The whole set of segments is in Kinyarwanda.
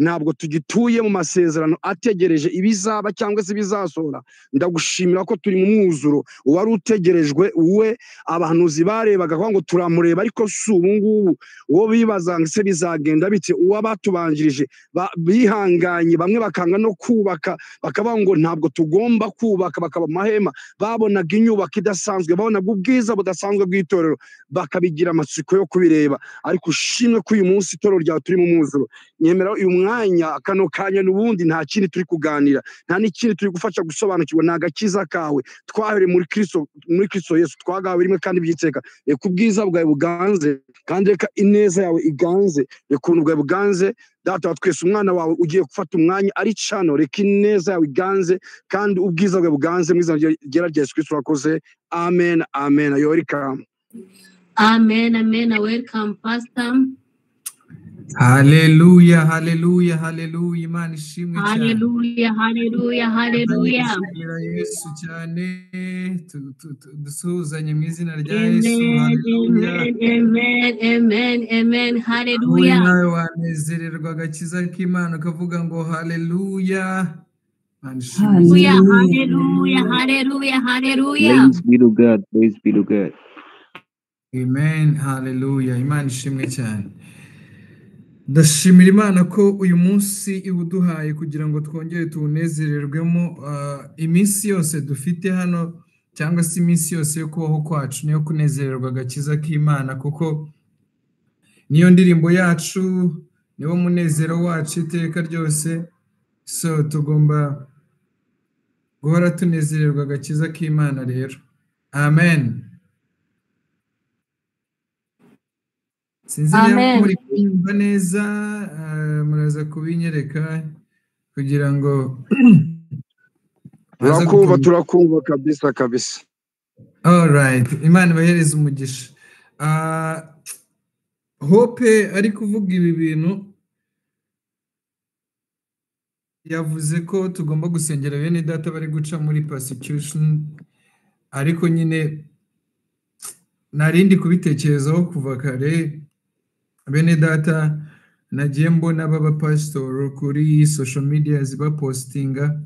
Ntabwo tugituye mu masezerano ategereje ibizaba cyangwa se ibizasohora. Ndagushimira ko turi mu mwuzuro wari utegerejwe, we abahanuzi barebaga ngo turamureba, ariko si ubu ngubu. Uwo bibaza ngo se bizagenda bite, uwo abatubanjirije bihanganye, bamwe bakanga no kubaka, bakavuga ngo ntabwo tugomba kubaka, bakaba amahema. Babonaga inyubako idasanzwe, babonaga ubwiza budasanzwe bw'itorero, bakabigira amatsiko yo kubireba. Ariko ushimwe ko uyu munsi itorero ryawe turi mu mwuzuro. Nyemera uyu mwanya, kano kanya, n'ubundi nta kindi turi kuganira, nta n'ikindi turi gufasha gusobanukirwa, ni agakiza kawe twahereye muri Kristo, muri Kristo Yesu twagawe rimwe kandi by'iteka. Reka ubwiza bwawe buganze, kandi reka ineza yawe iganze, reka ubuntu bwawe buganze. Data wa twese, umwana wawe ugiye gufata umwanya ari cano, reka ineza yawe iganze kandi ubwiza bwawe buganze, mu izina ryera rya Yesu Kristo urakoze. Amen, amen. Welcome. Amen, amen. Welcome, Pastor. Haleluya, haleluya, haleluya. Imana ishimwe cyane. Haleluya, haleluya, haleluya. Dushimira Yesu cyane, dusuhuzanye mu izina rya Yesu. Amen, Haleluya. amen, amen, amen. Wowe Haleluya. nawe wanezererwa agakiza k'Imana ukavuga ngo haleluya. Imana ishimwe. Haleluya, haleluya, haleluya, haleluya. Praise be to God. Praise be to God. Amen, haleluya. Imana ishimwe cyane. Ndashimira Imana ko uyu munsi iwuduhaye kugira ngo twongere tuwunezererwemo. Iminsi yose dufite hano, cyangwa se iminsi yose yo kubaho kwacu, niyo kunezererwa agakiza k'Imana, kuko niyo ndirimbo yacu, niwo munezero wacu iteka ryose. So tugomba guhora tunezererwa agakiza k'Imana rero. Amen. Sinzi niba Amen. muri kunyumva neza, muraza kubinyereka kugira ngo baze Turakumva, gukomeza. turakumva kabisa kabisa. All right. Imana ibahereze umugisha. Hope ari kuvuga ibi bintu, yavuze ko tugomba gusengera bene data bari guca muri persecution, ariko nyine narindi kubitekerezaho kuva kare. Bene data nagiye mbona b'abapasitori kuri social media bapostinga,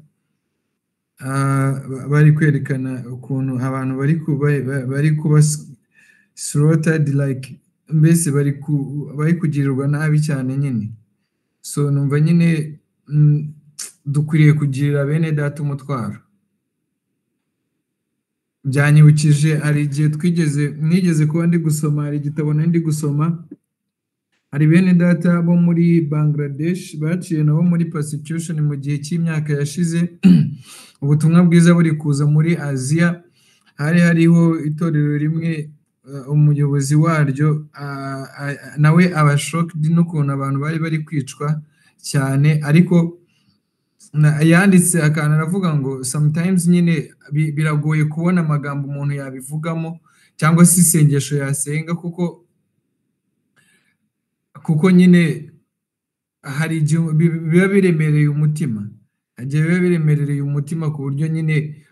bari kwerekana ukuntu abantu bari kuba slaughtered, like mbese bari kugirirwa nabi cyane nyine. So numva nyine dukwiriye kugirira bene data umutwaro. Byanyibukije hari igihe nigeze kuba ndi gusoma, hari igitabo nari ndi gusoma, hari bene data bo muri Bangladesh baciye nabo muri persecution mu gihe cy'imyaka yashize. Ubutumwa bwiza buri kuza muri Aziya, hari hariho itorero rimwe, umuyobozi waryo nawe aba shocked n'ukuntu abantu bari bari kwicwa cyane, ariko yanditse akantu aravuga ngo sometimes nyine biragoye kubona amagambo umuntu yabivugamo cyangwa se isengesho yasenga, kuko nyine hari igihe biba biremereye umutima, igihe biba biremereye umutima ku buryo nyine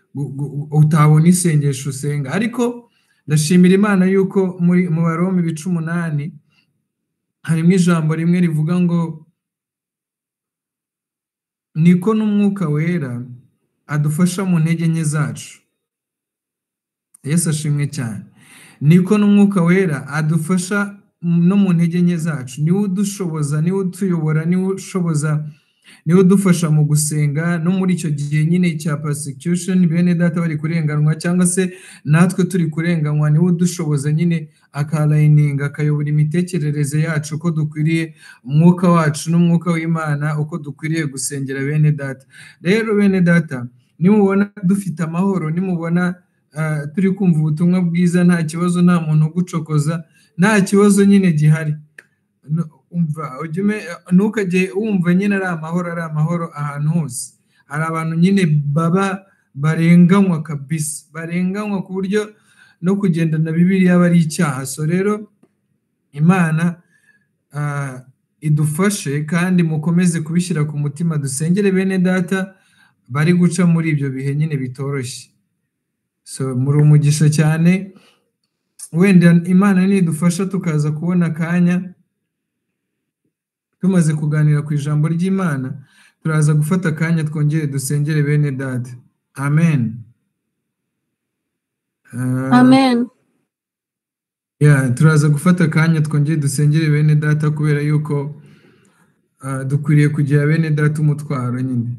utabona isengesho usenga. Ariko ndashimira Imana yuko mu Baroma ibice 8 harimo ijambo rimwe rivuga ngo niko n'Umwuka Wera adufasha mu ntege nke zacu. Yesu ashimwe cyane. Niko n'Umwuka Wera adufasha no mu ntege nke zacu, niwe udushoboza, niwe utuyobora, niwe ushoboza, niwe udufasha mu gusenga. No muri icyo gihe nyine cya persecution, bene data bari kurenganwa cyangwa se natwe turi kurenganwa, niwe udushoboza nyine, akarayininga, akayobora imitekerereze yacu uko dukwiriye, umwuka wacu n'umwuka w'Imana uko dukwiriye gusengera bene data. Rero bene data, nimubona dufite amahoro, nimubona turi kumva ubutumwa bwiza, nta kibazo, nta muntu ugucokoza, nta kibazo nyine gihari, umva, ntukajye wumva nyine ari amahoro, ari amahoro ahantu hose. Hari abantu nyine baba barenganywa kabisa, barenganywa ku buryo no kugendana Bibiliya aba ari icyaha. So rero Imana idufashe kandi mukomeze kubishyira ku mutima, dusengere bene data bari guca muri ibyo bihe nyine bitoroshye. So muri umugisha cyane, wenda Imana nidufasha tukaza kubona akanya Tumaze kuganira ku ijambo ry'Imana, turaza gufata akanya twongere dusengere bene data. Amen. Amen. Turaza gufata akanya twongere dusengere bene data, kubera yuko dukwiriye kugira bene data umutwaro nyine.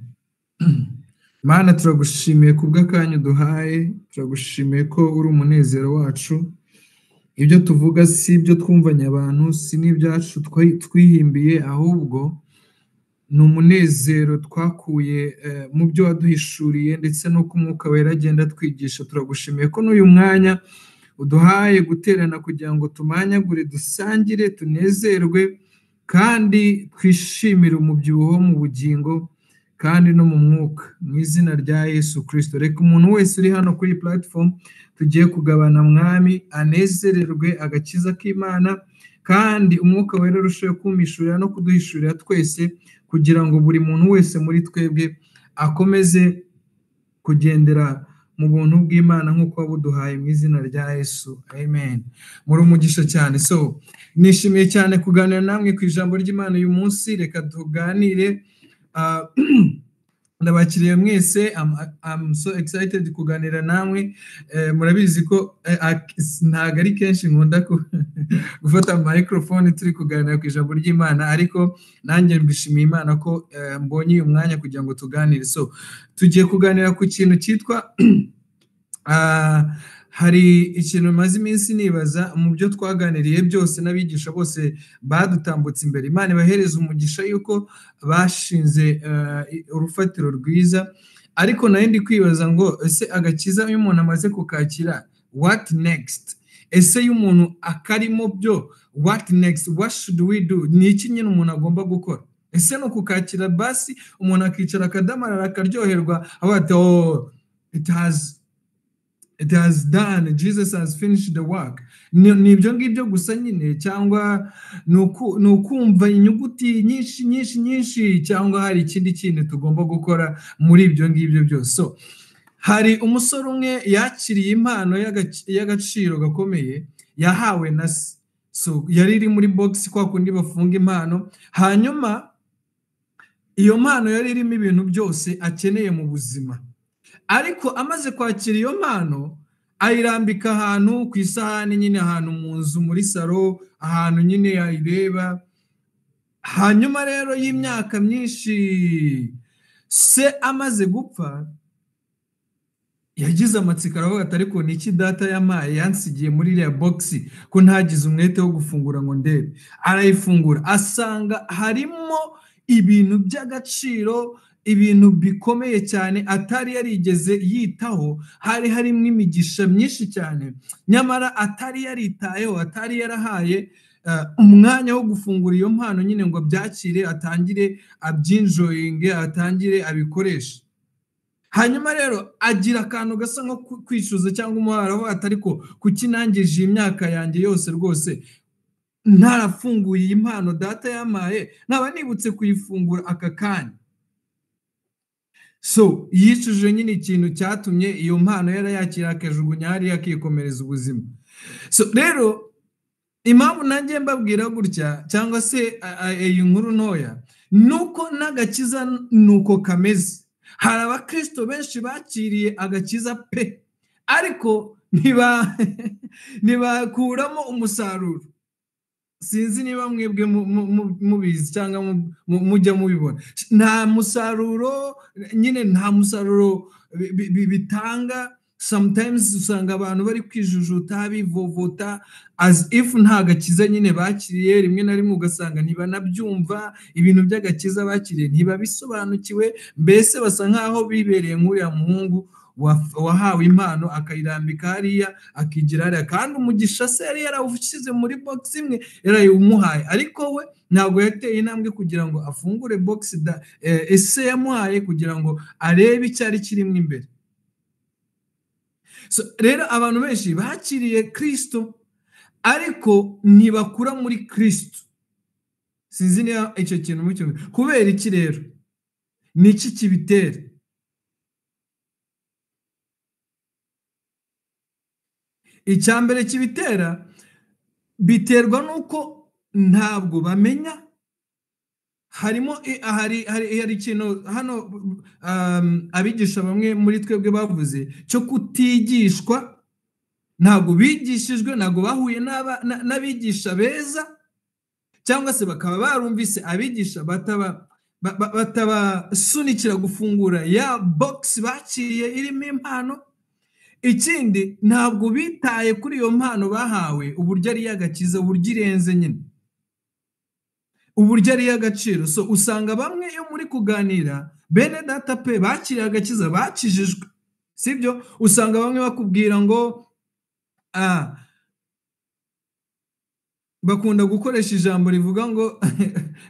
Mana, turagushimiye kubw'akanya uduhaye, turagushimiye ko uri umunezero wacu. Ibyo tuvuga si ibyo twumvanye abantu, si n'ibyacu twihimbiye, ahubwo ni umunezero twakuye mu byo waduhishuriye, ndetse n'uko Umwuka Wera agenda atwigisha. Turagushimiye ko n'uyu mwanya uduhaye guterana kugira ngo tumanyagure, dusangire, tunezerwe, kandi twishimire umubyibuho mu bugingo kandi no mu mwuka, mu izina rya Yesu Kristo. Reka umuntu wese uri hano kuri platform tugiye kugabana, Mwami, anezererwe agakiza k'Imana, kandi Umwuka Wera arusheho kumishurira no kuduhishurira twese, kugira ngo buri muntu wese muri twebwe akomeze kugendera mu buntu bw'Imana nk'uko wabuduhaye, mu izina rya Yesu. Amen. Muri umugisha cyane. So nishimiye cyane kuganira namwe ku ijambo ry'Imana uyu munsi. Reka tuganire. Ndabakiriye mwese. I'm so excited kuganira namwe. Murabizi ko ntabwo ari kenshi nkunda gufata microphone turi kuganira ku ijambo ry'Imana, ariko nanjye mbishimiye Imana ko mbonye uyu mwanya kugira ngo tuganire. So tugiye kuganira ku kintu cyitwa hari ikintu maze iminsi nibaza mu byo twaganiriye byose n'abigisha bose badutambutse imbere. Imana ibahereza umugisha yuko bashinze urufatiro rwiza, ariko nayo ndi kwibaza ngo ese agakiza iyo umuntu amaze kukakira, what next? Ese iyo umuntu akarimo byo, what next? What should we do? Ni iki nyine umuntu agomba gukora? Ese no kukakira basi umuntu akicara akadamarara akaryoherwa, avuga ati oh, it has done, Jesus has finished the work. Ni ibyo ngibyo gusa nyine, cyangwa ni ukumva inyuguti nyinshi nyinshi nyinshi, cyangwa hari ikindi kintu tugomba gukora muri ibyo ngibyo byose. So hari umusore umwe yakiriye impano y'agaciro gakomeye yahawe na se. So yari iri muri box, kwa kundi bafunga impano, hanyuma iyo mpano yari irimo ibintu byose akeneye mu buzima. Ariko amaze kwakira iyo mpano, ayirambika ahantu ku isahani nyine, ahantu mu nzu, muri salo, ahantu nyine yayireba. Hanyuma rero y'imyaka myinshi, se amaze gupfa, yagize amatsiko aravuga ati ariko ni iki data yampaye yansigiye muri iriya box ko ntagize umwete wo gufungura ngo ndebe. Arayifungura asanga harimo ibintu by'agaciro, ibintu bikomeye cyane atari yarigeze yitaho. Hari harimo imigisha myinshi cyane, nyamara atari yaritayeho, atari yarahaye umwanya wo gufungura iyo mpano nyine ngo abyakire, atangire abyinjoyinge, atangire abikoreshe. Hanyuma rero agira akantu gasa nko kwicuza cyangwa umuhara, ati ariko kuki nangije imyaka yanjye yose rwose ntarafunguye iyi mpano data yampaye, nkaba nibutse kuyifungura aka kanya. So yicujije nyine ikintu cyatumye iyo mpano yarayakira akajugunya hariya akikomereza ubuzima. So rero impamvu nanjye mbabwira gutya, cyangwa se iyi nkuru ntoya, nuko n'agakiza nuko kameze. Hari abakristo benshi bakiriye agakiza pe, ariko ntibakuramo umusaruro. Sinzi niba mwebwe mubizi cyangwa mujya mubibona. Nta musaruro nyine, nta musaruro bitanga. Sometimes usanga abantu bari kwijujuta, bivovota as if nta gakiza nyine bakiriye. Rimwe na rimwe ugasanga ntibanabyumva ibintu by'agakiza bakiriye, ntibabisobanukiwe, mbese basa nkaho bibereye nk'uriya muhungu wahawe impano akayirambika hariya akigira hariya, kandi umugisha se yari yarawushyize muri box imwe yarayimuhaye, ariko we ntabwo yateye intambwe kugira ngo afungure box ese yamuhaye kugira ngo arebe icyari kirimo imbere. So rero abantu benshi bakiriye Kristo ariko ntibakura muri Kristo. Sinzi niba icyo kintu mucyumva. Kubera iki rero? Ni iki kibitera? Icya mbere kibitera, biterwa nuko ntabwo bamenya Harimo hari ikintu hano abigisha bamwe muri twebwe bavuze cyo kutigishwa. Ntabwo bigishijwe, ntabwo bahuye n'abigisha beza, cyangwa se bakaba barumvise abigisha batabasunikira gufungura ya box bakiriye irimo impano. Ikindi, ntabwo bitaye kuri iyo mpano bahawe, uburyo ari iy'agakiza, uburyo irenze nyine, uburyo ari iy'agaciro. So usanga bamwe iyo muri kuganira, bene data pe bakiriye agakiza, bakijijwe, sibyo? Usanga bamwe bakubwira ngo bakunda gukoresha ijambo rivuga ngo,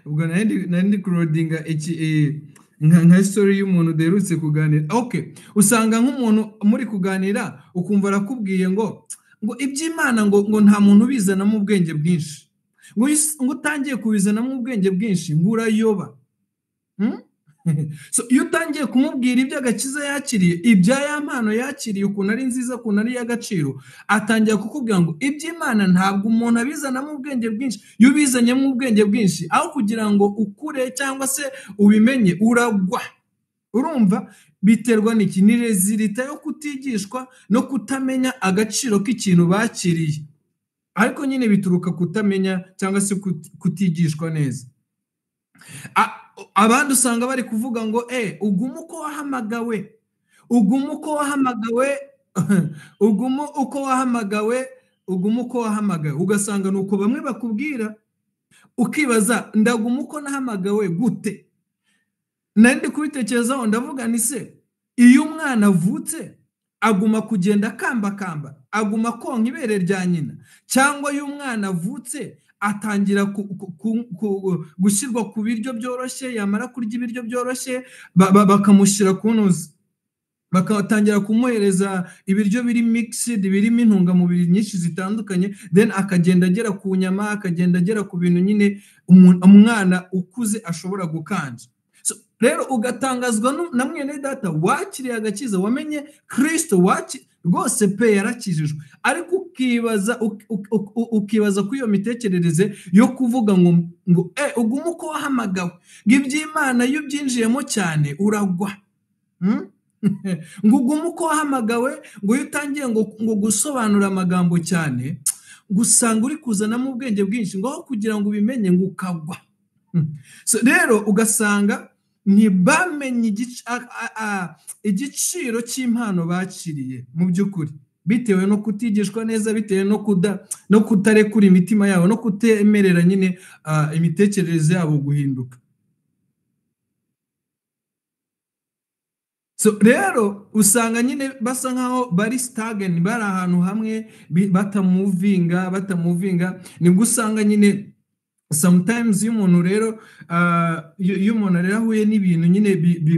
ubwo nari ndi kurodinga iki nka story y'umuntu duherutse kuganira. Okay, usanga nk'umuntu muri kuganira ukumva arakubwiye ngo iby'Imana ngo nta muntu ubizanamo ubwenge bwinshi, ngo utangiye kubizanamo ubwenge bwinshi ngo urayoba. So iyo utangiye kumubwira iby'agakiza yakiriye, ibya ya mpano yakiriye, ukuntu ari nziza, ukuntu ari iy'agaciro, atangira kukubwira ngo iby'Imana ntabwo umuntu abizanamo ubwenge bwinshi. Iyo ubizanyemo ubwenge bwinshi, aho kugira ngo ukure cyangwa se ubimenye, uragwa. Urumva biterwa n'iki? Ni rezilita yo kutigishwa no kutamenya agaciro k'ikintu bakiriye. Ariko nyine bituruka kutamenya cyangwa se kutigishwa neza. Abandi usanga bari kuvuga ngo ugume uko wahamagawe, ugume uko wahamagawe, ugume uko wahamagawe, ugume uko wahamagawe. Ugasanga nuko bamwe bakubwira, ukibaza ndaguma uko nahamagawe gute? Nari ndi kubitekerezaho ndavuga ni se, iyo umwana avutse aguma kugenda akambakamba, aguma konka ibere rya nyina, cyangwa iyo umwana avutse atangira gushyirwa ku biryo byoroshye, yamara kurya ibiryo byoroshye bakamushyira ku ntuza, bakatangira kumuhereza ibiryo biri mixed, birimo intungamubiri nyinshi zitandukanye, then akagenda agera ku nyama, akagenda agera ku bintu nyine umwana ukuze ashobora gukanja. So, rero ugatangazwa na mwene data wakiriye agakiza, wamenye Kristo, rwose pe yarakijijwe, ariko ukibaza kuri iyo mitekerereze yo kuvuga ngo ugume uko wahamagawe, ngo iby'Imana iyo ubyinjiyemo cyane uragwa. Ngo ugume uko wahamagawe, ngo iyo utangiye ngo gusobanura amagambo cyane, ngo usanga uri kuzanamo ubwenge bwinshi, ngo aho kugira ngo ubimenye ngo ukagwa. So, rero ugasanga ntibamenye igiciro cy'impano bakiriye mu by'ukuri, bitewe no kutigishwa neza, bitewe no kutarekura imitima yabo, no kutemerera nyine imitekerereze yabo guhinduka. So rero usanga nyine basa nkaho bari stagnant, bari ahantu hamwe, batamuvinga. Nibwo usanga nyine sometimes iyo umuntu rero ahuye n'ibintu nyine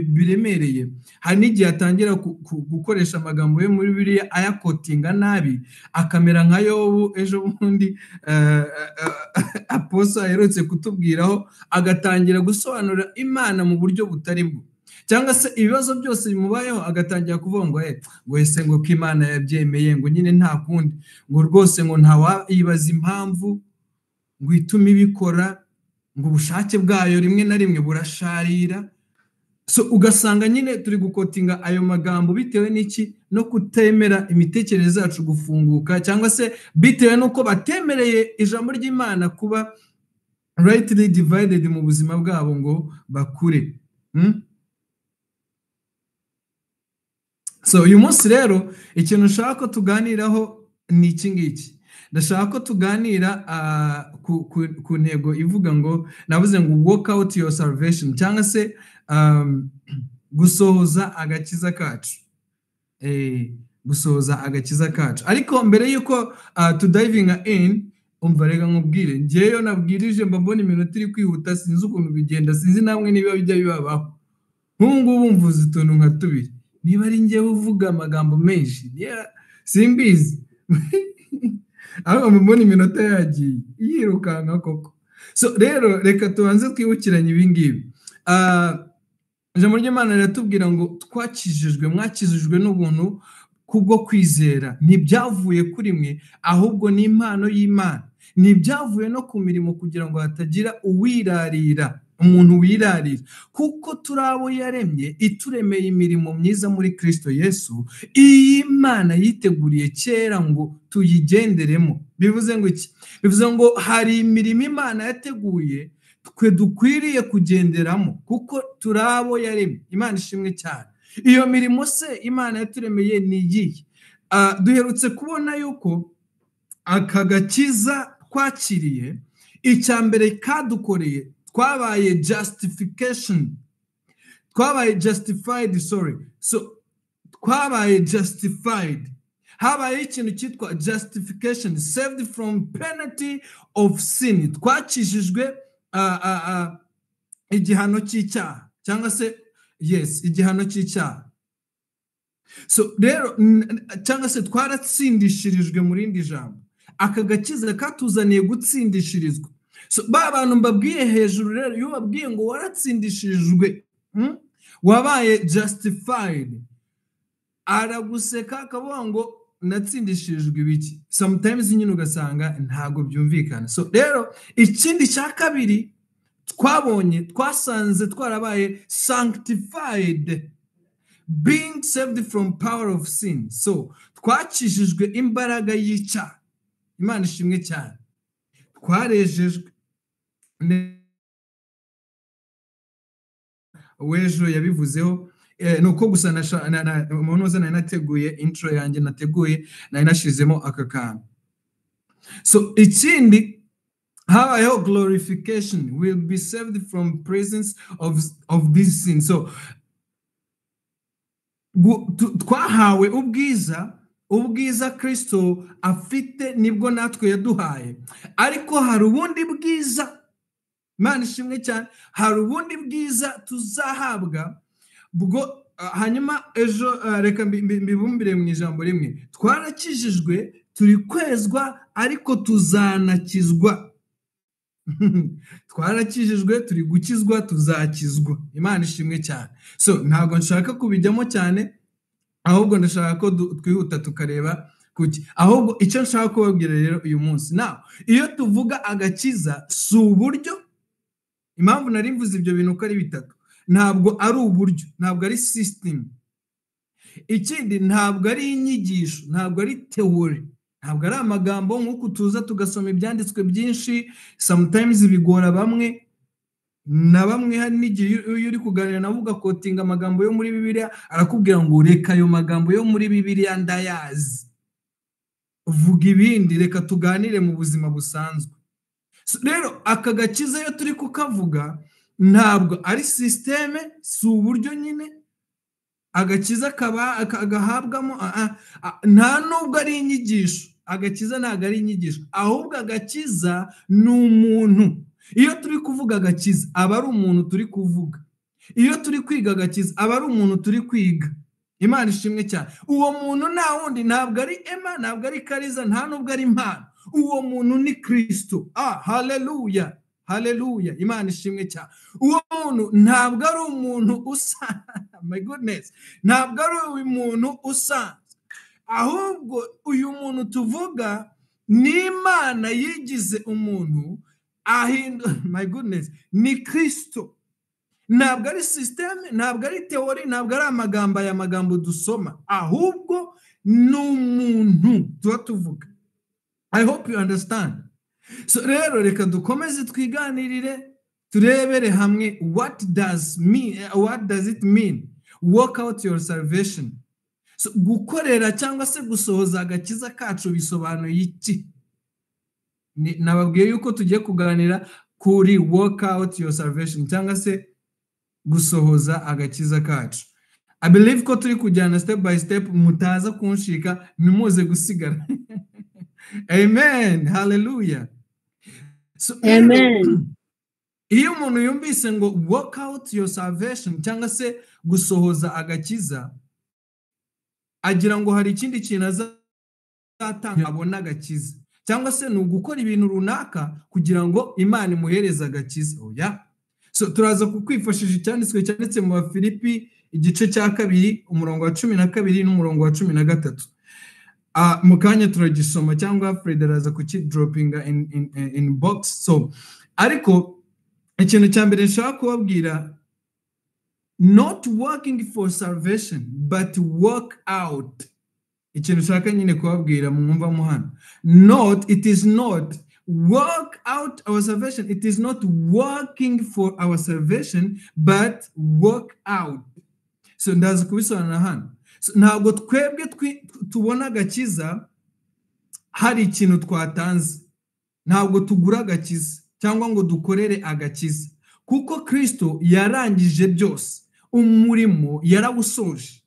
biremereye, hari n'igihe atangira gukoresha amagambo yo muri Bibiliya ayakotinga nabi, akamera nka Yobu ejo bundi aposo aherutse kutubwiraho, agatangira gusobanura Imana mu buryo butari bwo, cyangwa se ibibazo byose bimubayeho agatangira kuvuga ngo ngo ese ngo ko Imana yabyemeye, ngo nyine nta kundi, ngo rwose ngo ntawayibaza impamvu ngo itume ibikora, ngo ubushake bwayo rimwe na rimwe burasharira. So ugasanga nyine turi gukotinga ayo magambo bitewe n'iki? No kutemera imitekerereze yacu gufunguka, cyangwa se bitewe n'uko batemereye ijambo ry'Imana kuba rightly divided mu buzima bwabo ngo bakure. So uyu munsi rero ikintu nshaka ko tuganiraho ni iki ngiki. Ndashaka ko tuganira ku ntego ivuga ngo, navuze ngo work out your salvation, cyangwa se gusohoza agakiza kacu. Gusohoza agakiza kacu. Ariko mbere yuko tudivinga in, umva rega nkubwire, ngeyo nabwirije mba mbona iminota iri kwihuta, sinzi ukuntu bigenda, sinzi namwe niba bijya bibabaho. Nk'ubu ngubu mvuze utuntu nka tubiri, niba ari ngewe uvuga amagambo menshi, simbizi. Aho mbona iminota yagiye yirukanka koko. So rero reka tubanze twibukiranye ibi ngibi. Ijambo ry'Imana riratubwira ngo twakijijwe, mwakijijwe n'ubuntu kubwo kwizera, ntibyavuye kuri mwe ahubwo ni impano y'Imana, ntibyavuye no ku mirimo kugira ngo hatagira uwirarira. Umuntu wirarira, kuko turi abo yaremye, ituremeye imirimo myiza muri Kristo Yesu, iyi Imana yiteguriye kera ngo tuyigenderemo. Bivuze ngo iki? Bivuze ngo hari imirimo Imana yateguye twe dukwiriye kugenderamo, kuko turi abo yaremye. Imana ishimwe cyane. Iyo mirimo se Imana yaturemeye ni iyihe? Duherutse kubona yuko aka gakiza twakiriye, icya mbere kadukoreye, twabaye justification, twabaye justified, sorry. So twabaye justified, habayeho ikintu cyitwa justification, saved from penalty of sin. Twakijijwe igihano cy'icyaha, cyangwa se, yes, igihano cy'icyaha. So rero, cyangwa se twaratsindishirijwe. Mu rindi jambo, aka gakiza katuzaniye gutsindishirizwa. So ba bantu mbabwiye hejuru rero, iyo babwiye ngo waratsindishirijwe, wabaye justified, araguseka akavuga ngo natsindishirijwe ibiki? Sometimes nyine ugasanga ntabwo byumvikana. So rero, ikindi cya kabiri twabonye, twasanze twarabaye sanctified, being saved from power of sin. So twakijijwe imbaraga y'icyaha. Imana ishimwe cyane. Twarejejwe. W'ejo yabivuzeho. Ni uko gusa umuntu wese nari nateguye intro yanjye, nateguye, nari nashizemo aka kantu. So ikindi habayeho glorification, will be saved from presence of this sin. So twahawe ubwiza. Ubwiza Kristo afite nibwo natwe yaduhaye, ariko hari ubundi bwiza. Imana ishimwe cyane. Hari ubundi bwiza tuzahabwa bwo hanyuma ejo. Reka mbibumbire mu ijambo rimwe: twarakijijwe, turi kwezwa, ariko tuzanakizwa. Twarakijijwe, turi gukizwa, tuzakizwa. Imana ishimwe cyane. So ntabwo nshaka kubijyamo cyane, ahubwo ndashaka ko twihuta tukareba kuki. Ahubwo icyo nshaka kubabwira rero uyu munsi nawe, iyo tuvuga agakiza, si uburyo. Impamvu nari mvuze ibyo bintu uko ari bitatu, ntabwo ari uburyo, ntabwo ari system. Ikindi, ntabwo ari inyigisho, ntabwo ari theory, ntabwo ari amagambo nk'uku tuza tugasoma ibyanditswe byinshi. Sometimes bigora bamwe na bamwe. Hari n'igihe iyo uri kuganira nabo ugaquotinga amagambo yo muri Bibiliya, arakubwira ngo reka, ayo magambo yo muri Bibiliya ndayazi, vuga ibindi, reka tuganire mu buzima busanzwe. Rero aka gakiza iyo turi kukavuga, ntabwo ari system, si uburyo nyine agakiza kaba gahabwamo, nta nubwo ari inyigisho. Agakiza ntabwo ari inyigisho, ahubwo agakiza ni umuntu. Iyo turi kuvuga agakiza, aba ari umuntu turi kuvuga. Iyo turi kwiga agakiza, aba ari umuntu turi kwiga. Imana ishimwe cyane. Uwo muntu nta wundi, ntabwo ari Emma, ntabwo ari Kariza, nta nubwo ari Impano. Uwo muntu ni Kirisito. Ah, haleluya, haleluya! Imana ishimwe cyane. Uwo muntu ntabwo ari umuntu usa, my goodness, ntabwo ari umuntu usanzwe, ahubwo uyu muntu tuvuga ni Imana yigize umuntu ahinda. My goodness, ni Kirisito. Ntabwo ari system, ntabwo ari theory, ntabwo ari amagambo, aya magambo dusoma, ahubwo ni umuntu tuba tuvuga. I hope you understand. So rero reka dukomeze twiganirire, turebere hamwe what does it mean, work out your salvation. So, gukorera cyangwa se gusohoza agakiza kacu bisobanuye iki? Nababwiye yuko tugiye kuganira kuri work out your salvation, cyangwa se gusohoza agakiza kacu. I believe ko turi kujyana step by step, mutaza kunshika, ntimuze gusigara. Amen, hallelujah. So, Amen. iyo umuntu yumvise ngo work out your salvation, cyangwa se gusohoza agakiza, agira ngo hari ikindi kintu azatanga abona agakiza, cyangwa se ni ugukora ibintu runaka kugira ngo Imana imuhereze agakiza. Oya. So turaza kukwifashisha icyanditswe cyanditse mu Bafilipi, igice cya 2, umurongo wa 12 n'umurongo wa 13. Mu kanya turagisoma, cyangwa Fred araza kukidropinga in box. So ariko Ikintu cya mbere nshaka kubabwira, not working for salvation but work out. Ikintu nshaka nyine kubabwira mwumvamo hano, not, it is not work out our salvation, it is not working for our salvation but work out. So ndaza kubisobanura hano. So, ntabwo twebwe tubona agakiza hari ikintu twatanze, ntabwo tugura agakiza cyangwa ngo dukorere agakiza, kuko Kristo yarangije byose, umurimo yarawusoje.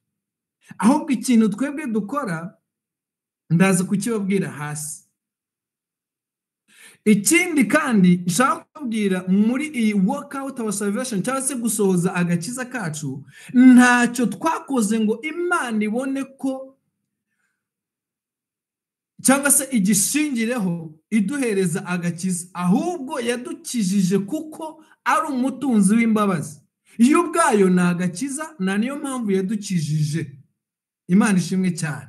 Ahubwo ikintu twebwe dukora ndaza kukibabwira hasi. Ikindi kandi nshaka kubabwira muri iyi work out our salvation cyangwa se gusohoza agakiza kacu, ntacyo twakoze ngo Imana ibone ko cyangwa se igishingireho iduhereza agakiza, ahubwo yadukijije kuko ari umutunzi w'imbabazi. Iyo ubwayo ni agakiza, na niyo mpamvu yadukijije. Imana ishimwe cyane,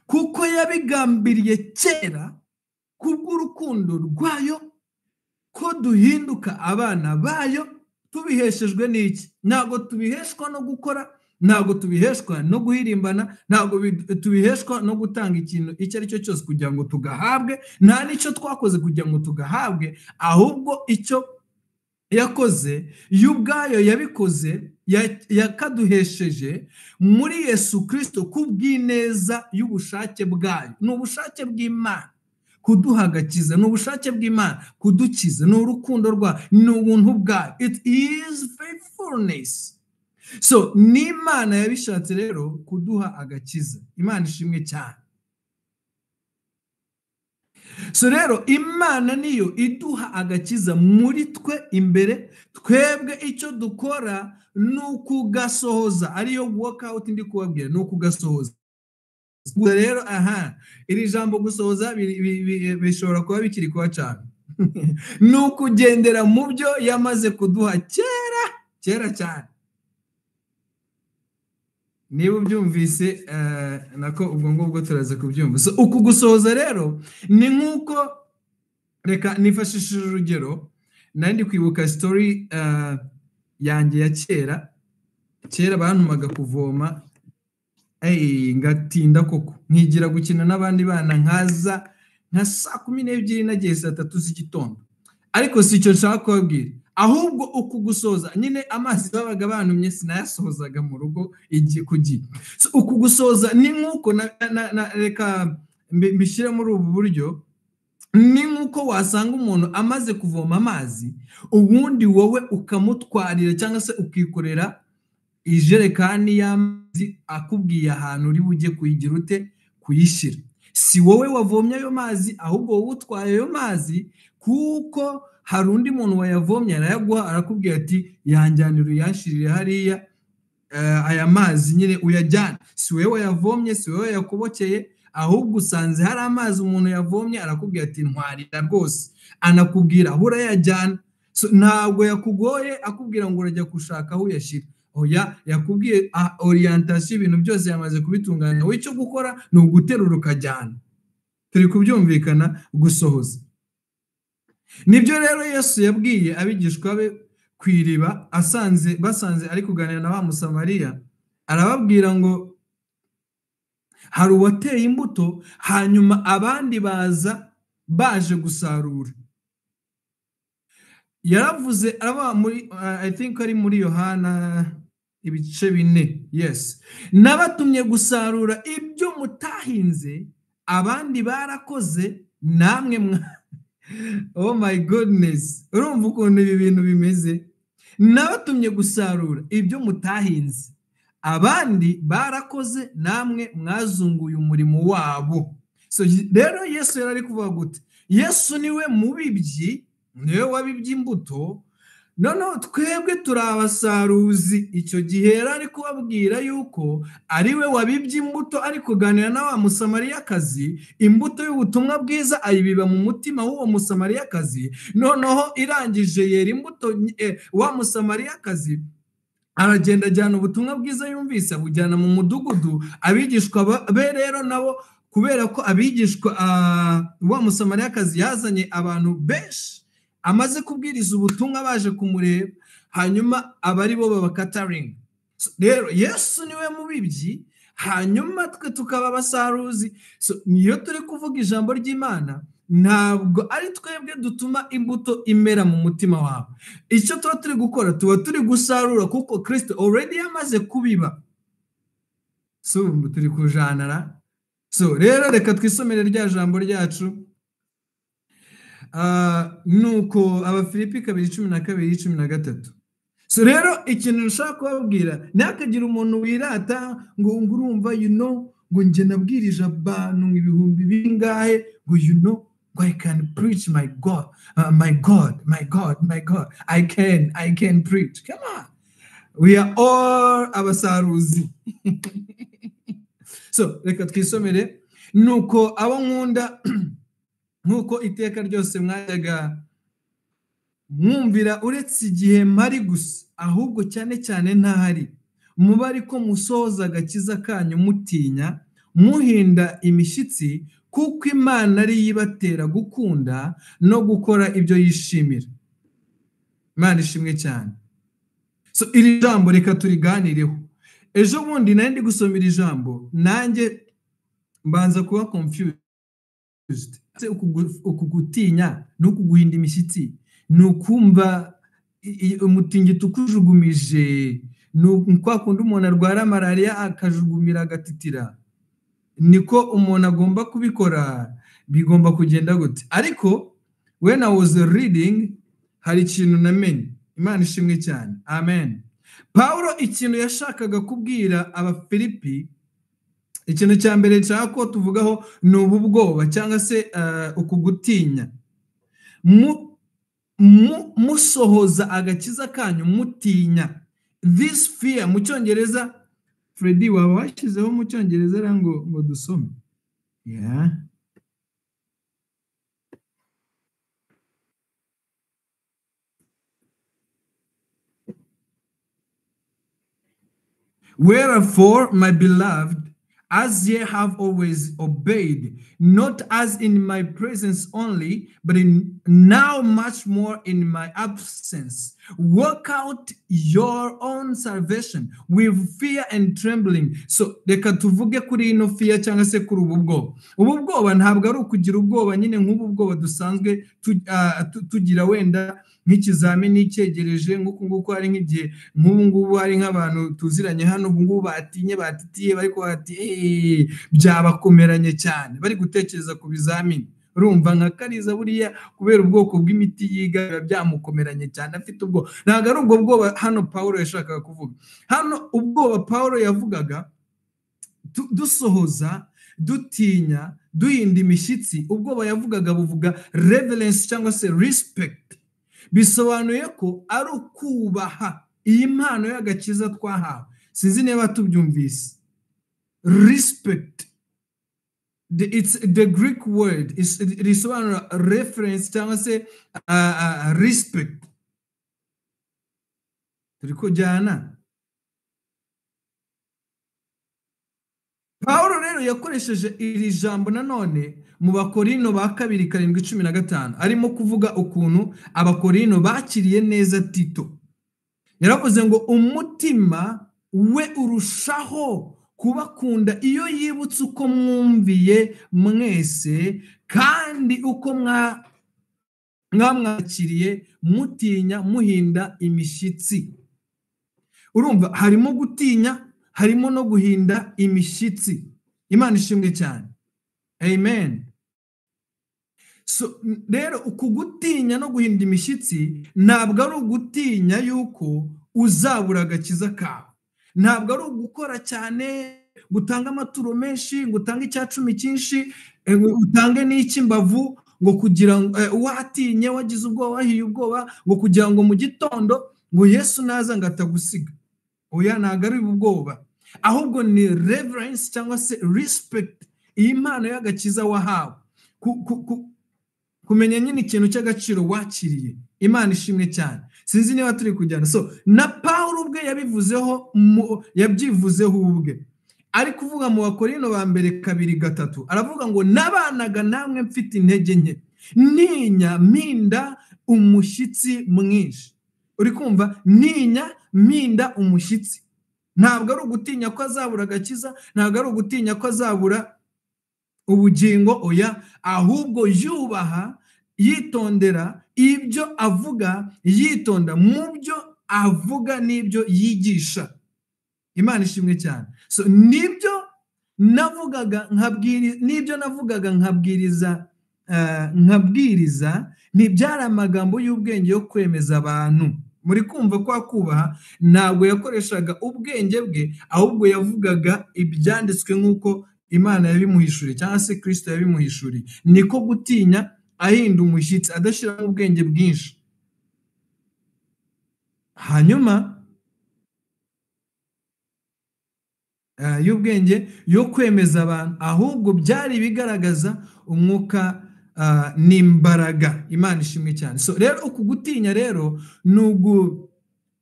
kuko yabigambiriye kera kubw'urukundo rwayo ko duhinduka abana bayo. Tubiheshejwe n'iki? Ntabwo tubiheshwa no gukora, ntabwo tubiheshwa no guhirimbana, ntabwo tubiheshwa no gutanga ikintu icyo ari cyo cyose kugira ngo tugahabwe, nta n'icyo twakoze kugira ngo tugahabwe, ahubwo icyo yakoze yo ubwayo yabikoze, yakaduhesheje muri Yesu Kristo kubw'ineza y'ubushake bwayo. Ni ubushake bw'Imana kuduha agakiza, ni ubushake bw'Imana kudukiza, ni urukundo rwayo, ni ubuntu bwayo, it is faithfulness. So n'Imana yabishatse rero kuduha agakiza. Imana ishimwe cyane. So rero Imana niyo iduha agakiza muri twe imbere, twebwe icyo dukora ni ukugasohoza, ariyo work out ndi kubabwira, ni ukugasohoza. Gusa rero aha iri jambo gusohoza bishobora kuba bikiri kuba cyane, ni ukugendera mu byo yamaze kuduha kera kera cyane. Niba ubyumvise, nako ubwo ngubwo turaza kubyumva. So, uku gusohoza rero ni nk'uko, reka nifashishije urugero, nari ndi kwibuka story yanjye ya kera. Kera bantumaga kuvoma, ngatinda koko, nkigira gukina n'abandi bana, nkaza nka saa 12, nagiye saa 3 z'igitondo. Ariko si icyo nshaka kubabwira, ahubwo uku gusoza nyine, amazi babaga bantumye sinayasohozaga mu rugo igihe ku gihe. So, uku gusoza ni nk'uko reka mbishyire muri ubu buryo, ni nk'uko wasanga umuntu amaze kuvoma amazi, ubundi wowe ukamutwarira cyangwa se ukikorera ijerekani y'amazi, akubwiye ahantu uri bujye kuyigira ute, kuyishyira. Si wowe wavomye ayo mazi, ahubwo wowe utwaye ayo mazi kuko hari undi muntu wayavomye, arayaguha, arakubwira ati yanjyanira uyanshirire hariya, aya mazi nyine uyajyana. Si wowe wayavomye, si wowe wayakobokeye, ahubwo usanze hari amazi umuntu yavomye, arakubwira ati ntwarira rwose, anakubwira aho urayajyana. So, ntabwo yakugoye akubwira ngo urajya gushaka aho uyashyira. Oya, yakubwiye orientation, ibintu byose yamaze kubitunganya, wowe icyo gukora ni uguterura ukajyana. Turi kubyumvikana? Gusohoza nibyo rero Yesu yabwiye abigishwa be ku iriba, asanze basanze ari kuganira na wa Musamariya, arababwira ngo hari uwateye imbuto, hanyuma abandi baza baje gusarura. Yaravuze araba muri I think ari muri Yohana ibice 4, yes, nabatumye gusarura ibyo mutahinze, abandi barakoze, namwe mwa. Oh my goodness, urumva ukuntu ibi bintu bimeze? Nabatumye gusarura ibyo mutahinze, abandi barakoze, namwe mwazunguye umurimo wabo. So rero Yesu yari ari kuvuga gute? Yesu niwe mubibyi, niwe wabibye imbuto, noneho twebwe turi abasaruzi. Icyo gihe yari ari kubabwira yuko ari we wabibye imbuto, ari kuganira na wa Musamariyakazi, imbuto y'ubutumwa bwiza ayibiba mu mutima w'uwo Musamariyakazi, noneho irangije yera imbuto. Wa Musamariyakazi aragenda ajyana ubutumwa bwiza yumvise, abujyana mu mudugudu. Abigishwa be rero nabo, kubera ko abigishwa, wa Musamariyakazi yazanye abantu benshi. Amaze kubwiriza ubutumwa baje kumureba, hanyuma abari bo babakataringa. Rero Yesu niwe mubibyi, hanyuma twe tukaba abasaruzi. So niyo turi kuvuga ijambo ry'Imana, ntabwo ari twebwe dutuma imbuto imera mu mutima wawe. Icyo tuba turi gukora, tuba turi gusarura, kuko Kristo already yamaze kubiba. So turi kujanara. So rero reka twisomere rya jambo ryacu. Nuko Abafilipi 2:12-13. So rero ikintu nshaka kubabwira, ntihakagire umuntu wirata ngo urumva you know, ngo njye nabwirije abantu ibihumbi bingahe, ngo you know, ngo I can preach my God, my God, my God, my God, I can preach. Come on, we are all abasaruzi. So reka twisomere. Nuko abo nkunda, nkuko iteka ryose mwajyaga mwumvira, uretse igihe mpari gusa, ahubwo cyane cyane ntahari, muba ariko musohoza agakiza kanyu mutinya, muhinda imishyitsi, kuko Imana ari yibatera gukunda no gukora ibyo yishimira. Imana ishimwe cyane. So iri jambo reka turiganireho. Ejo bundi nari ndi gusoma iri jambo, nanjye mbanza kuba confused. Uku gutinya n'uku guhinda imishyitsi ni ukumva umutingito ukujugumije, ni kwa kundi umuntu arwara malariya akajugumira agatitira, niko umuntu agomba kubikora, bigomba kugenda gute? Ariko when I was reading, hari ikintu namenye. Imana ishimwe cyane, amen. Paulo ikintu yashakaga kubwira Abafilipi, ikintu cya mbere nshaka ko tuvugaho ni ubu bwoba cyangwa se uku gutinya. Musohoza agakiza kanyu mutinya. This fear mu cyongereza, Freddy waba washyizeho mu cyongereza ngo dusome. Yeah. Wherefore, my beloved, as ye have always obeyed, not as in my presence only, but in now much more in my absence, work out your own salvation with fear and trembling. So reka tuvuge kuri ino fear cyangwa se kuri ubu bwoba. Ubu bwoba ntabwo ari ukugira ubwoba nyine nk'ubu bwoba dusanzwe tugira wenda nk'ikizamini cyegereje, nk'uku nguku hari nk'igihe nk'ubu ngubu hari nk'abantu tuziranye hano ubu ngubu batinye batitiye bari bati byabakomeranye cyane, bari gutekereza ku bizamini. Urumva nka Kariza buriya kubera ubwoko bw'imiti yiga byamukomeranye cyane, afite ubwo. Ntabwo ari ubwo bwoba hano Paulo yashakaga kuvuga. Hano ubwoba Paulo yavugaga, dusohoza, dutinya, duhinda imishyitsi, ubwoba yavugaga buvuga reverence cyangwa se respect. Bisobanuye ko ari ukubaha iyi mpano y'agakiza twahawe. Sinzi niba tubyumvise. Respect, it's the Greek word, risobanura reference cyangwa se respect. Turi kujyana. Paulo rero yakoresheje iri jambo nanone mu Bakorino ba 2:7-15, arimo kuvuga ukuntu Abakorino bakiriye neza Tito. Yaravuze ngo umutima we urushaho kubakunda iyo yibutse uko mwumviye mwese, kandi uko mwamwakiriye mutinya muhinda imishyitsi. Urumva harimo gutinya, harimo no guhinda imishyitsi. Imana ishimwe cyane, amen. So rero uku gutinya no guhinda imishyitsi ntabwo ari ugutinya yuko uzabura agakiza kawe, ntabwo ari ugukora cyane, gutanga amaturo menshi, ngo utange 10% cyinshi, utange n'icy'imbavu, ngo kugira ngo watinye wagize ubwoba wahiye ubwoba, ngo kugira ngo mu gitondo ngo Yesu naza ngo atagusiga. Oya, ntabwo ari ubwoba, ahubwo ni reverence cyangwa se respect, iyi mpano y'agakiza wahawe, kumenya nyine ikintu cy'agaciro wakiriye. Imana ishimwe cyane. Sinzi niba turi kujyana. So na Paulo ubwe yabivuzeho, yabyivuzeho ubwe, ari kuvuga mu Bakorino ba mbere 2:3, aravuga ngo nabanaga namwe mfite intege nke, ntinya mpinda umushyitsi mwinshi. Uri kumva? Ntinya mpinda umushyitsi. Ntabwo ari ugutinya ko azabura agakiza, ntabwo ari ugutinya ko azabura ubugingo, oya, ahubwo yubaha, yitondera ibyo avuga, yitonda mu byo avuga n'ibyo yigisha. Imana ishimwe cyane. So nibyo navugaga nkabwiriza nkabwiriza, ntibyari amagambo y'ubwenge yo kwemeza abantu. Muri kumva kwa kubaha, ntabwo yakoreshaga ubwenge bwe, ahubwo yavugaga ibyanditswe nk'uko Imana yabimuhishuriye cyangwa se Kristo yabimuhishuriye. Niko gutinya ahinda umushyitsi, adashyiramo ubwenge bwinshi. Hanyuma y'ubwenge yo kwemeza abantu, ahubwo byari bigaragaza umwuka n'imbaraga. Imana ishimwe cyane. So rero uku gutinya rero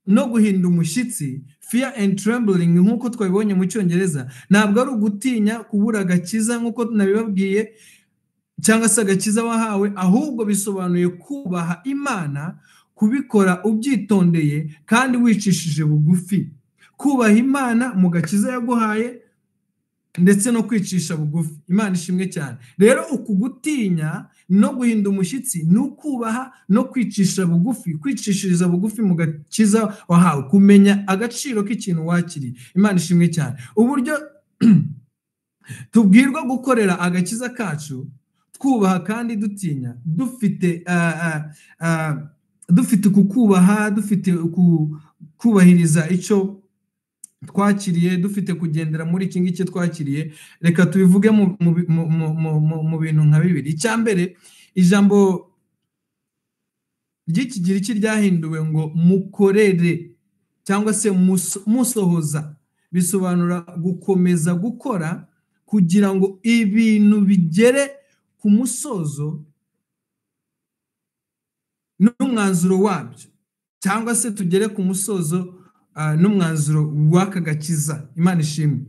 no guhinda umushyitsi, fear and trembling nk'uko twabibonye mu Cyongereza, ntabwo ari ugutinya kubura agakiza nk'uko nabibabwiye cyangwa se agakiza wahawe, ahubwo bisobanuye kubaha Imana, kubikora ubyitondeye kandi wicishije bugufi. Kubaha Imana mu gakiza yaguhaye ndetse no kwicisha bugufi. Imana ishimwe cyane. Rero uku gutinya no guhinda umushyitsi ni ukubaha no kwicisha bugufi, kwicishiriza bugufi mu gakiza wahawe, kumenya agaciro k'ikintu wakiriye. Imana ishimwe cyane. Uburyo tubwirwa gukorera agakiza kacu twubaha kandi dutinya, dufite dufite kukubaha, dufite kubahiriza icyo twakiriye, dufite kugendera muri iki ngiki twakiriye. Reka tubivuge mu bintu nka bibiri. Icya mbere, ijambo ry'ikigiriki ryahinduwe ngo mukorere cyangwa se musohoza, bisobanura gukomeza gukora kugira ngo ibintu bigere ku musozo n'umwanzuro wabyo, cyangwa se tugere ku musozo n'umwanzuro w'aka gakiza. Imana ishimwe.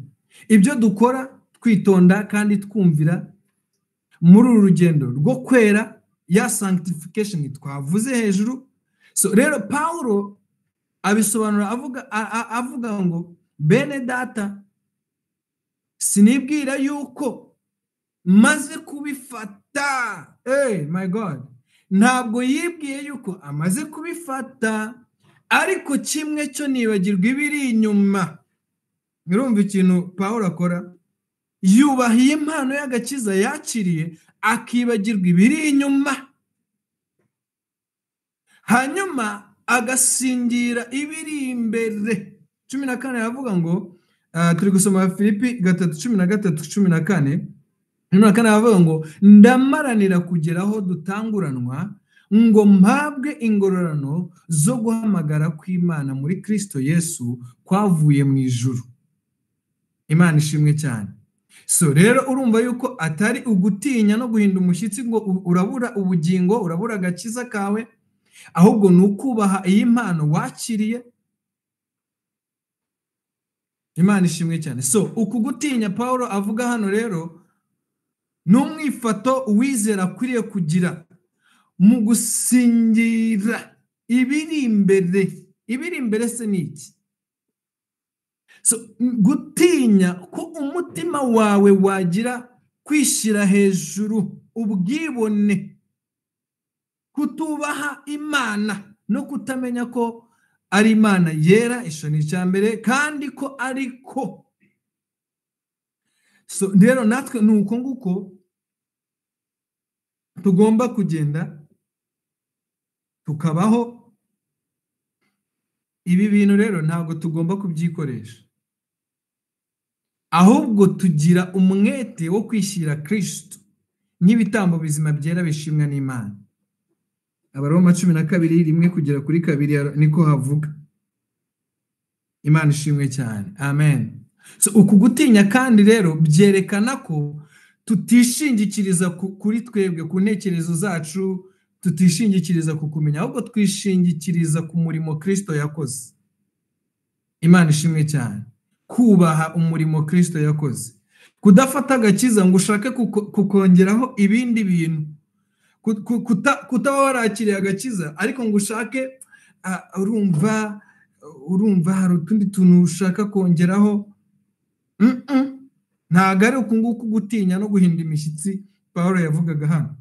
Ibyo dukora twitonda kandi twumvira muri uru rugendo rwo kwera, ya sanctification twavuze hejuru. So rero Paulo abisobanura avuga ngo bene data, sinibwira yuko maze kubifata. Hey my God, ntabwo yibwiye yuko amaze kubifata, ariko kimwe cyo nibagirwa ibiri inyuma. Murumva ikintu Paulo akora? Yubahiye impano y'agakiza yakiriye, akibagirwa ibiri inyuma, hanyuma agasingira ibiri imbere. 14 aravuga ngo, turi gusoma Filipi 3:13 14. 14 aravuga ngo ndamaranira kugeraho dutanguranwa ngo mpabwe ingororano zo guhamagara kw'Imana muri Kristo Yesu kwavuye mu ijuru. Imana ishimwe cyane. So rero urumva yuko atari ugutinya no guhinda umushyitsi ngo urabura ubugingo, urabura agakiza kawe, ahubwo ni ukubaha iyi mpano wakiriye. Imana ishimwe cyane. So uku gutinya Paulo avuga hano rero ni umwifato uwizera akwiriye kugira mu gusingira ibiri imbere. Ibiri imbere se ni iki? So gutinya ko umutima wawe wagira kwishyira hejuru, ubwibone, kutubaha Imana no kutamenya ko ari Imana yera, isho ni icya mbere, kandi ko ariko. So rero natwe ni uko nguko tugomba kugenda tukabaho. Ibi bintu rero ntabwo tugomba kubyikoresha, ahubwo tugira umwete wo kwishyira Kristo nk'ibitambo bizima byera bishimwa n'Imana. Abaroma 12 1-2 niko havuga. Imana ishimwe cyane. Amen. So uku gutinya kandi rero byerekana ko tutishingikiriza kuri twebwe, ku ntekerezo zacu, tutishingikiriza ku kumenya, ahubwo twishingikiriza ku murimo Kristo yakoze. Imana ishimwe cyane. Kubaha umurimo Kristo yakoze, kudafata agakiza ngo ushake kukongeraho ibindi bintu, Kutaba warakiriye agakiza ariko ngo ushake, urumva hari utundi tuntu ushaka kongeraho. Ntabwo ari uku nguku gutinya no guhinda imishyitsi Pawulo yavugaga hano.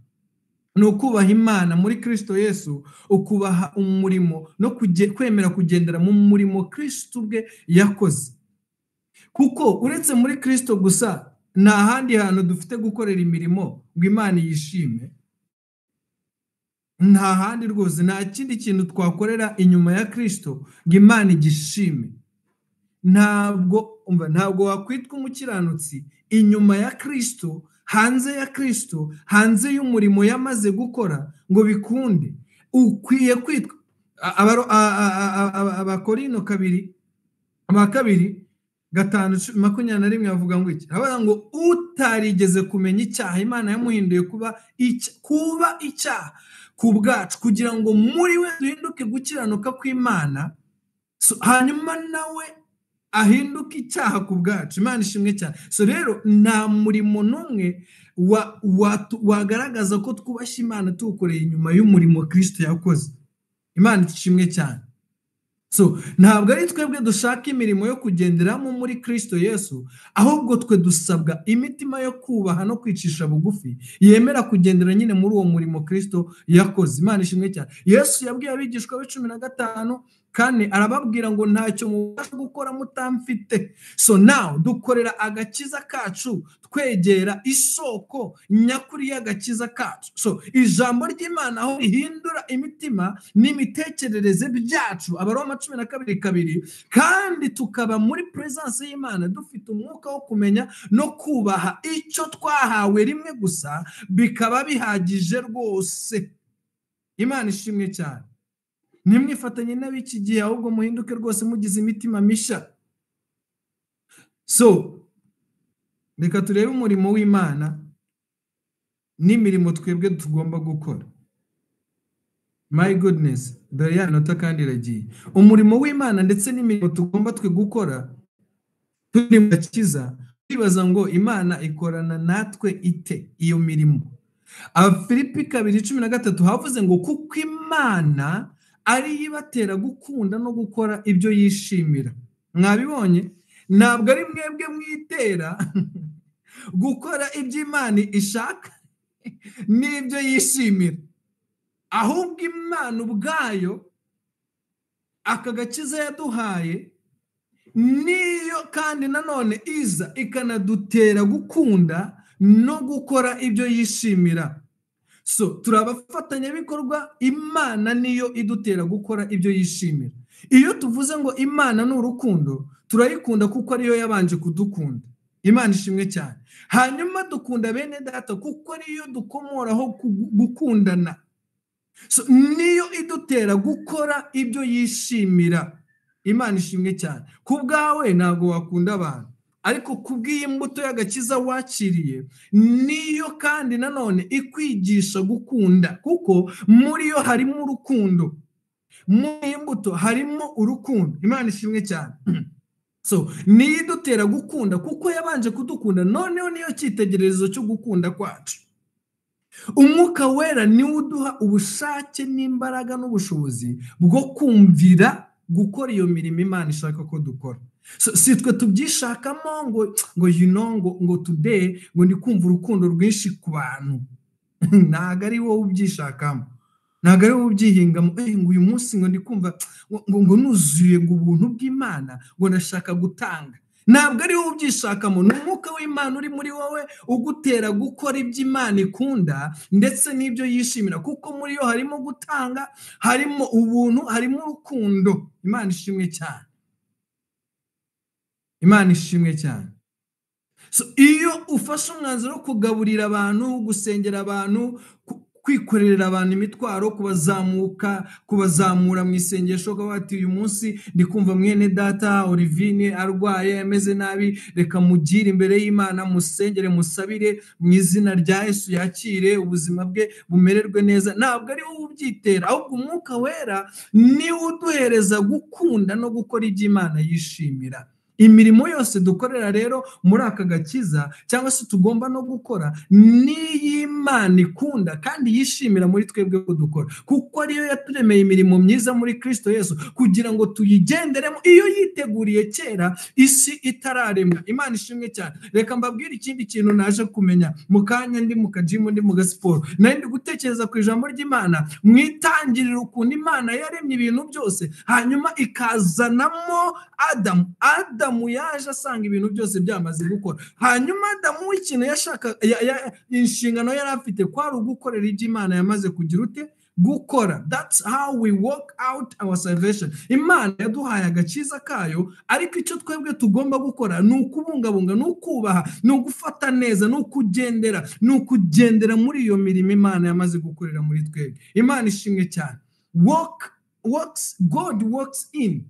Ni ukubaha Imana muri Kristo Yesu, ukubaha umurimo no kwemera kugendera mu murimo Kristo ubwe yakoze. Kuko uretse muri Kristo gusa nta handi hantu dufite gukorera imirimo ngo Imana yishime. Nta handi rwose, nta kindi kintu twakorera inyuma ya Kristo ngo Imana igishime. Ntabwo wakwitwa umukiranutsi inyuma ya Kristo, hanze ya Kristo, hanze y'umurimo yamaze gukora ngo bikunde. Ukwiye kwitwa Abakorino 2:5-21 bavuga ngo iki? Aravuga ngo utarigeze kumenya icyaha Imana yamuhinduye kuba icyaha ku bwacu, kugira ngo muri we duhinduke gukiranuka kw'Imana, hanyuma nawe ahinduke icyaha ku bwacu. Imana ishimwe cyane. So rero nta murimo n'umwe wagaragaza ko twubashye Imana tuwukoreye inyuma y'umurimo Kristo yakoze. Imana ishimwe cyane. So ntabwo ari twebwe dushaka imirimo yo kugenderamo muri Kristo Yesu, ahubwo twe dusabwa imitima yo kubaha no kwicisha bugufi yemera kugendera nyine muri uwo murimo Kristo yakoze. Imana ishimwe cyane. Yesu yabwiye abigishwa be 15:4 arababwira ngo ntacyo mubasha gukora mutamfite. So now dukorera agakiza kacu twegera isoko nyakuri y'agakiza kacu. So ijambo ry'Imana aho rihindura imitima n'imitekerereze byacu, Abaroma 12:2, kandi tukaba muri presence y'Imana dufite umwuka wo kumenya no kubaha icyo twahawe rimwe gusa, bikaba bihagije rwose. Imana ishimwe cyane. Ntimwifatanye n'ab'iki gihe, ahubwo muhinduke rwose mugize imitima mishya. So reka turebe umurimo w'Imana n'imirimo twebwe tugomba gukora. My goodness, dore ya nota kandi iragiye. Umurimo w'Imana ndetse n'imirimo tugomba twe gukora turi mu gakiza, twibaza ngo Imana ikorana natwe ite iyo mirimo? Abafilipi 2:13 havuze ngo kuko Imana ari ibatera gukunda no gukora ibyo yishimira. Mwabibonye? Ntabwo ari mwebwe mwitera gukora ibyo Imana ishaka n'ibyo yishimira, ahubwo Imana ubwayo aka gakiza yaduhaye niyo kandi nanone iza ikanadutera gukunda no gukora ibyo yishimira. So turabafatanyabikorwa, Imana niyo idutera gukora ibyo yishimira. Iyo tuvuze ngo Imana ni urukundo, turayikunda kuko ariyo yabanje kudukunda. Imana ishimwe cyane. Hanyuma dukunda bene data kuko ariyo dukomoraho gukundana. So niyo idutera gukora ibyo yishimira. Imana ishimwe cyane. Ku bwawe ntabwo wakunda abantu, ariko kubw'iyi mbuto y'agakiza wakiriye niyo kandi nanone ikwigisha gukunda, kuko muri yo harimo urukundo. Muri iyi mbuto harimo urukundo. Imana ishimwe cyane. So niyo idutera gukunda kuko yabanje kudukunda, noneho niyo cyitegererezo cyo gukunda kwacu. Umwuka wera niwe uduha ubushake n'imbaraga n'ubushobozi bwo kumvira gukora iyo mirimo Imana ishaka ko dukora. So, si twe tubyishakamo ngo you know, ngo today ngo ndi kumva urukundo rwinshi ku bantu. Ntabwo ari wowe ubyishakamo, ntabwo ari wowe ubyihingamo. Ngo uyu munsi ngo ndi kumva ngo nuzuye ngo ubuntu bw'Imana, ngo ndashaka gutanga. Ntabwo ari wowe ubyishakamo, ni umwuka w'Imana uri muri wowe ugutera gukora ibyo Imana ikunda ndetse n'ibyo yishimira, kuko muri yo harimo gutanga, harimo ubuntu, harimo urukundo. Imana ishimwe cyane. Imana ishimwe cyane. So iyo ufashe umwanzuro wo kugaburira abantu, gusengera abantu, kwikorera abantu imitwaro, kubazamura mu isengesho, bati uyu munsi ndi kumva mwene data Olivine arwaye ameze nabi, reka mugire imbere y'Imana, musengere, musabire mu izina rya Yesu yakire ubuzima bwe bumererwe neza. Ntabwo ari wowe ubyitera, ahubwo umwuka wera niwe uduhereza gukunda no gukora ibyo Imana yishimira. Imirimo yose dukorera rero muri aka gakiza cyangwa se tugomba no gukora n'iy'Imana ikunda kandi yishimira muri twebwe ko dukora, kuko ariyo yaturemeye imirimo myiza muri Kristo Yesu kugira ngo tuyigenderemo iyo yiteguriye kera isi itararemwa. Imana ishimwe cyane. Reka mbabwire ikindi kintu naje kumenya mu kanya ndi mu kajimu, ndi mu gasiporo, nari ndi gutekereza ku ijambo ry'Imana mu itangiriro, ukuntu Imana yaremye ibintu byose hanyuma ikazanamo Adamu. Adamu yaje asanga ibintu byose byamaze gukora, hanyuma Adamu ikintu yashaka inshingano yari afite kwari ugukorera ibyo Imana yamaze kugira ute gukora. That's how we work out our salvation. Imana yaduhaye agakiza kayo, ariko icyo twebwe tugomba gukora ni ukubungabunga, ni ukubaha, ni ugufata neza, ni ukugendera, ni ukugendera muri iyo mirimo Imana yamaze gukorera muri twebwe. Imana ishimwe cyane. Works, God works in,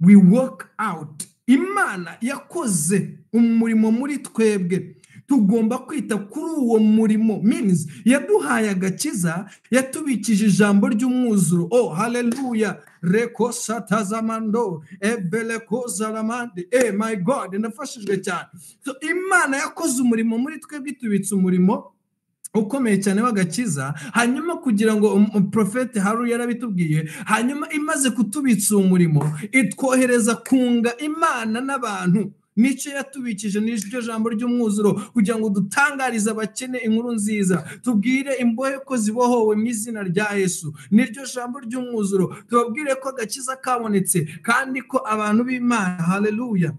we work out. Imana yakoze umurimo muri twebwe, tugomba kwita kuri uwo murimo. Means yaduhaye agakiza, yatubikije ijambo ry'umwuzuro. Oh haleluya, reko satazamando ebeleko zaramande. My God, ndafashijwe cyane. So Imana yakoze umurimo muri twebwe, itubitse umurimo ukomeye cyane w'agakiza, hanyuma kugira ngo Profete Haru yarabitubwiye, hanyuma imaze kutubitsa uwo murimo itwohereza kunga Imana n'abantu. Nicyo yatubikije, n'iryo jambo ry'umwuzuro, kugira ngo dutangarize abakene inkuru nziza, tubwire imbohe ko zibohowe mu izina rya Yesu. N'iryo jambo ry'umwuzuro tubabwire ko agakiza kabonetse kandi ko abantu b'Imana, haleluya,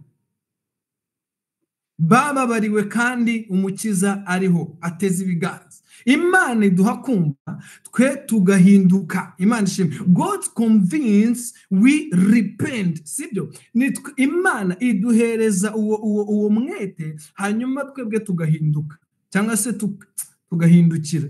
bababariwe kandi umukiza ariho ateze ibiganza. Imana iduha kumva, twe tugahinduka. Imana ishimwe. God convince, we repent. Sibyo? Imana iduhereza uwo mwete, hanyuma twebwe tugahinduka cyangwa se tugahindukira,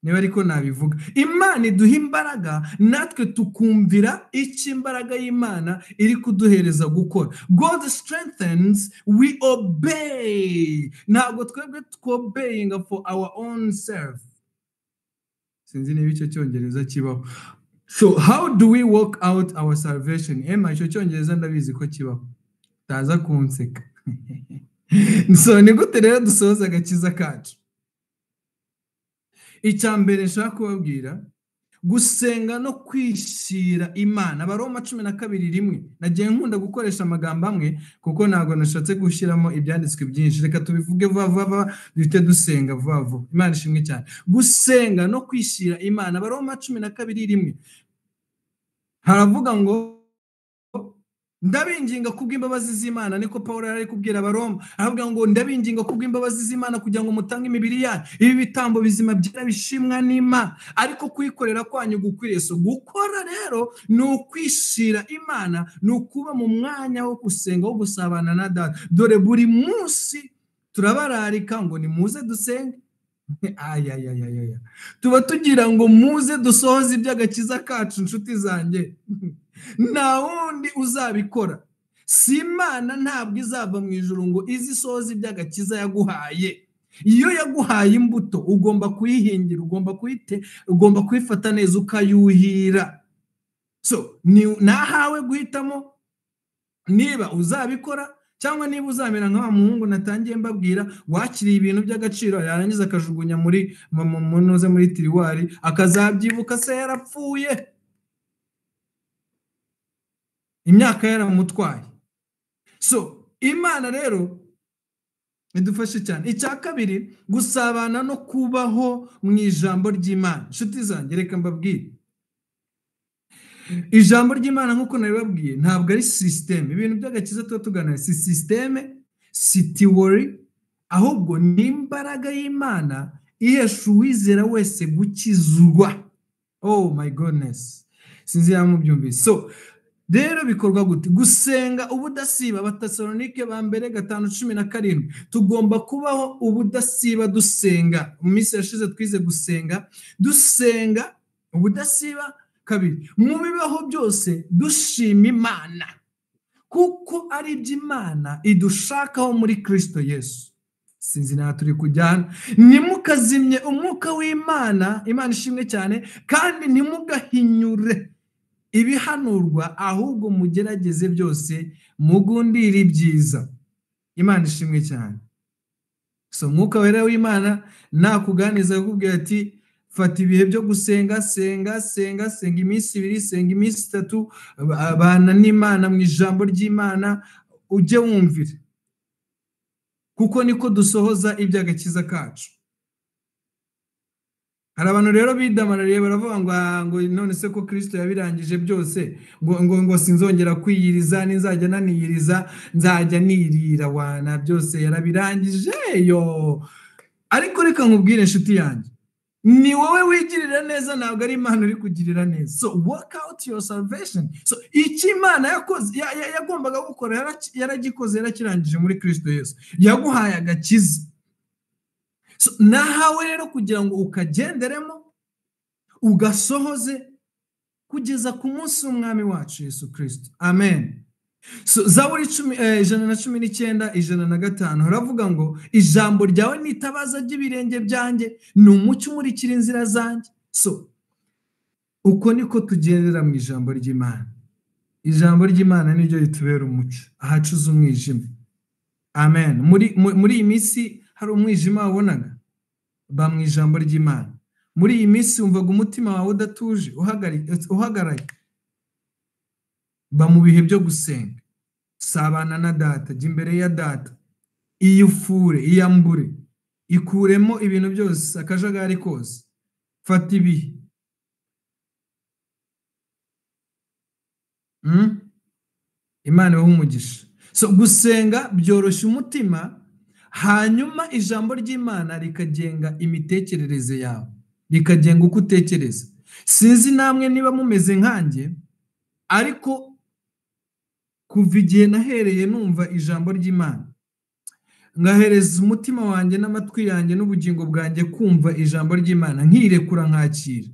niba ariko nabivuga. Imana iduha imbaraga natwe tukumvira icyo imbaraga y'Imana iri kuduhereza gukora. God strengthens, we obey. Ntabwo twebwe twobeyinga for our own self. Sinzi niba icyo cyongereza kibaho. So how do we work out our salvation? Emma, icyo cyongereza ndabizi ko kibaho, utaza kunseka. So ni gute rero dusohoza agakiza kacu? Icya mbere nshaka kubabwira, gusenga no kwishyira Imana. Abaroma 12:1. Nagiye nkunda gukoresha amagambo amwe kuko ntabwo nashatse gushyiramo ibyanditswe byinshi. Reka tubivuge vuba vuba, duhite dusenga vuba vuba. Imana ishimwe cyane. Gusenga no kwishyira Imana. Abaroma 12:1 haravuga ngo ndabinginga kubw'imbabazi z'Imana. Niko Paulo yari kubwira Abaroma, aravuga ngo ndabinginga kubw'imbabazi z'Imana kugira ngo mutange imibiri yanyu ibi bitambo bizima byera bishimwa n'Imana, ariko kuyikorera kwanyu gukwiriye. So gukora rero ni ukwishira Imana, ni ukuba mu mwanya wo gusenga, wo gusabana na Data. Dore buri munsi turabararika ngo nimuze dusenge. Ayayayaya, tuba tugira ngo muze dusohoze iby'agakiza kacu. Inshuti zanjye, nta wundi uzabikora, si Imana. Ntabwo izava mu ijuru ngo izisohoze iby'agakiza yaguhaye. Iyo yaguhaye imbuto ugomba kuyihingira, ugomba kuyifata neza, ukayuhira. So nahawe guhitamo niba uzabikora cyangwa niba uzamera nka wa muhungu natangiye mbabwira, wakiriye ibintu by'agaciro yarangiza akajugunya muri munoze muri tiriwari, akazabyibuka se yarapfuye, imyaka yaramutwaye. So Imana rero idufashe cyane. Icya kabiri, gusabana no kubaho mu ijambo ry'Imana. Inshuti zanjye, reka mbabwire, ijambo ry'Imana nk'uko nabibabwiye ntabwo ari sisiteme. Ibintu by'agakiza tuba tuganira si sisiteme, si tiwori, ahubwo ni imbaraga y'Imana ihesha uwizera wese gukizwa. Oh my goodness, sinzi yamubyumvise. So rero bikorwa gute? Gusenga ubudasiba. Abatesalonike ba mbere 5:17. Tugomba kubaho ubudasiba dusenga. Mu minsi yashize twize gusenga, dusenga ubudasiba. Kabiri, mu bibaho byose dushima Imana, kuko ari iby'Imana idushakaho muri Kristo Yesu. Sinzi naho turi kujyana. Ntimukazimye umwuka w'Imana. Imana ishimwe cyane. Kandi ntimugahinyure ibihanurwa, ahubwo mugerageze byose mugundire ibyiza. Imana ishimwe cyane. So Mwuka Wera w'Imana nakuganiza akubwira ati fata ibihe byo gusenga, senga, senga, senga iminsi 2, senga iminsi 3, bana n'Imana mu ijambo ry'Imana, ujye wumvira, kuko niko dusohoza iby'agakiza kacu. Hari abantu rero bidamarariye baravuga ngo none se ko Kristo yabirangije byose, ngo sinzongera kwiyiriza, ninzajya naniyiriza nzajya nirira wana, byose yarabirangije yo. Ariko reka nkubwire inshuti yanjye, ni wowe wigirira neza, ntabwo ari Imana uri kugirira neza. So work out your salvation. So icyo Imana yakoze, yagombaga gukora yaragikoze, yarakirangije muri Kristo Yesu, yaguhaye agakiza. So nahawe rero kugira ngo ukagenderemo, ugasohoze kugeza ku munsi w'Umwami wacu Yesu Kristo. Amen. So Zaburi 119 105 haravuga ngo ijambo ryawe ni itabaza ry'ibirenge byanjye, ni umucyo umurikira inzira zanjye. So uko niko tugendera mu ijambo ry'Imana. Ijambo ry'Imana niryo ritubera umucyo ahacuze umwijima. Amen. Muri iyi minsi hari umwijima wabonaga, ba mu ijambo ry'Imana. Muri iyi minsi wumvaga umutima wawe udatuje, uhagaraye, ba mu bihe byo gusenga, sabana na data, jya imbere ya data, iyufure, iyambure, ikuremo ibintu byose, akajagari kose, fata ibihe. Imana ibahe umugisha. So gusenga byoroshya umutima, hanyuma ijambo ry'Imana rikagenga imitekerereze yawe, rikagenga uko utekereza. Sinzi namwe niba mumeze nkanjye, ariko kuva igihe nahereye numva ijambo ry'Imana, ngahereza umutima wanjye n'amatwi yanjye n'ubugingo bwanjye kumva ijambo ry'Imana, nkirekura nkakira,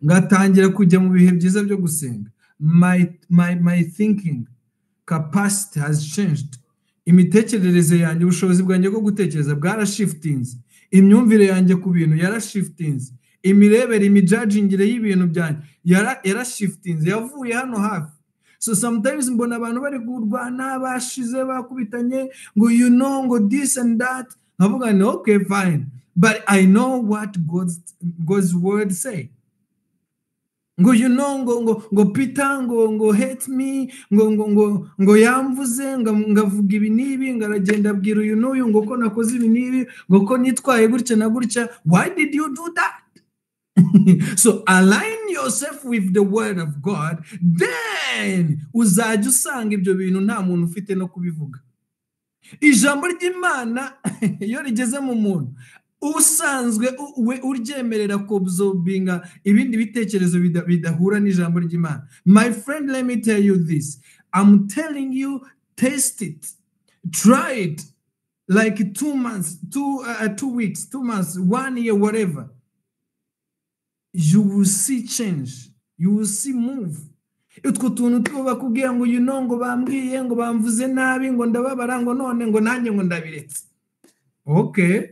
ngatangira kujya mu bihe byiza byo gusenga, my thinking capacity has changed. Imitekerereze yanjye, ubushobozi bwanjye bwo gutekereza bwarashiftinze, imyumvire yanjye ku bintu yarashiftinze, imirebere, imijajingire y'ibintu byanjye yarashiftinze, yavuye hano hafi. So sometimes mbona abantu bari kurwana, bashize, bakubitanye, ngo you know, ngo this and that, nkavuga ni okay fine, but I know what God's word say. Ngo you know, ngo Peter ngo hate me, ngo yamvuze, ngavuga ibi n'ibi, ngaragenda abwira uyu n'uyu ngo ko nakoze ibi n'ibi, ngo ko nitwaye gutya na gutya. Why did you do that? So align yourself with the word of God, then uzajya usanga ibyo bintu nta muntu ufite no kubivuga. Ijambo ry'Imana iyo rigeze mu muntu usanzwe we uryemerera kubzobinga ibindi bitekerezo bidahura n'ijambo ry'Imana. My friend, let me tell you this. I'm telling you, test it, try it, like 2 months, 2 weeks, 2 months, 1 year, whatever. You will see change. You will see move. Utwo tuntu two bakubwira ngo you know, ngo bambwiye, ngo bamvuze nabi, ngo ndababara, ngo none ngo nanjye ngo ndabiretse. Okay.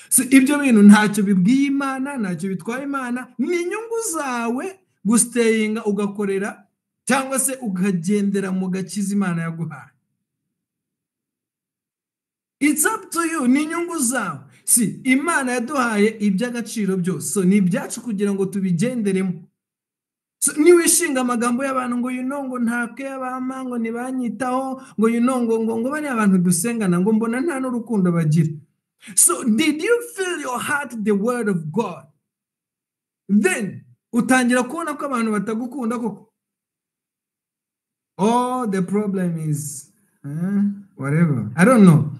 So ibyo bintu ntacyo bibwiye Imana, ntacyo bitwaye Imana, ni inyungu zawe gustayinga ugakorera cyangwa se ukagendera mu gakiza Imana yaguhaye. It's up to you, ni inyungu zawe. Si Imana yaduhaye iby'agaciro byose, so ni ibyacu kugira ngo tubigenderemo. So niwishinga amagambo y'abantu ngo you know, ngo ntake abama, ngo ntibanyitaho, ngo you know, ngo bari abantu dusengana, ngo mbona nta n'urukundo bagira. So did you fill your heart the word of God? Then utangira kubona ko abantu batagukunda koko. Oh, the problem is whatever, I don't know.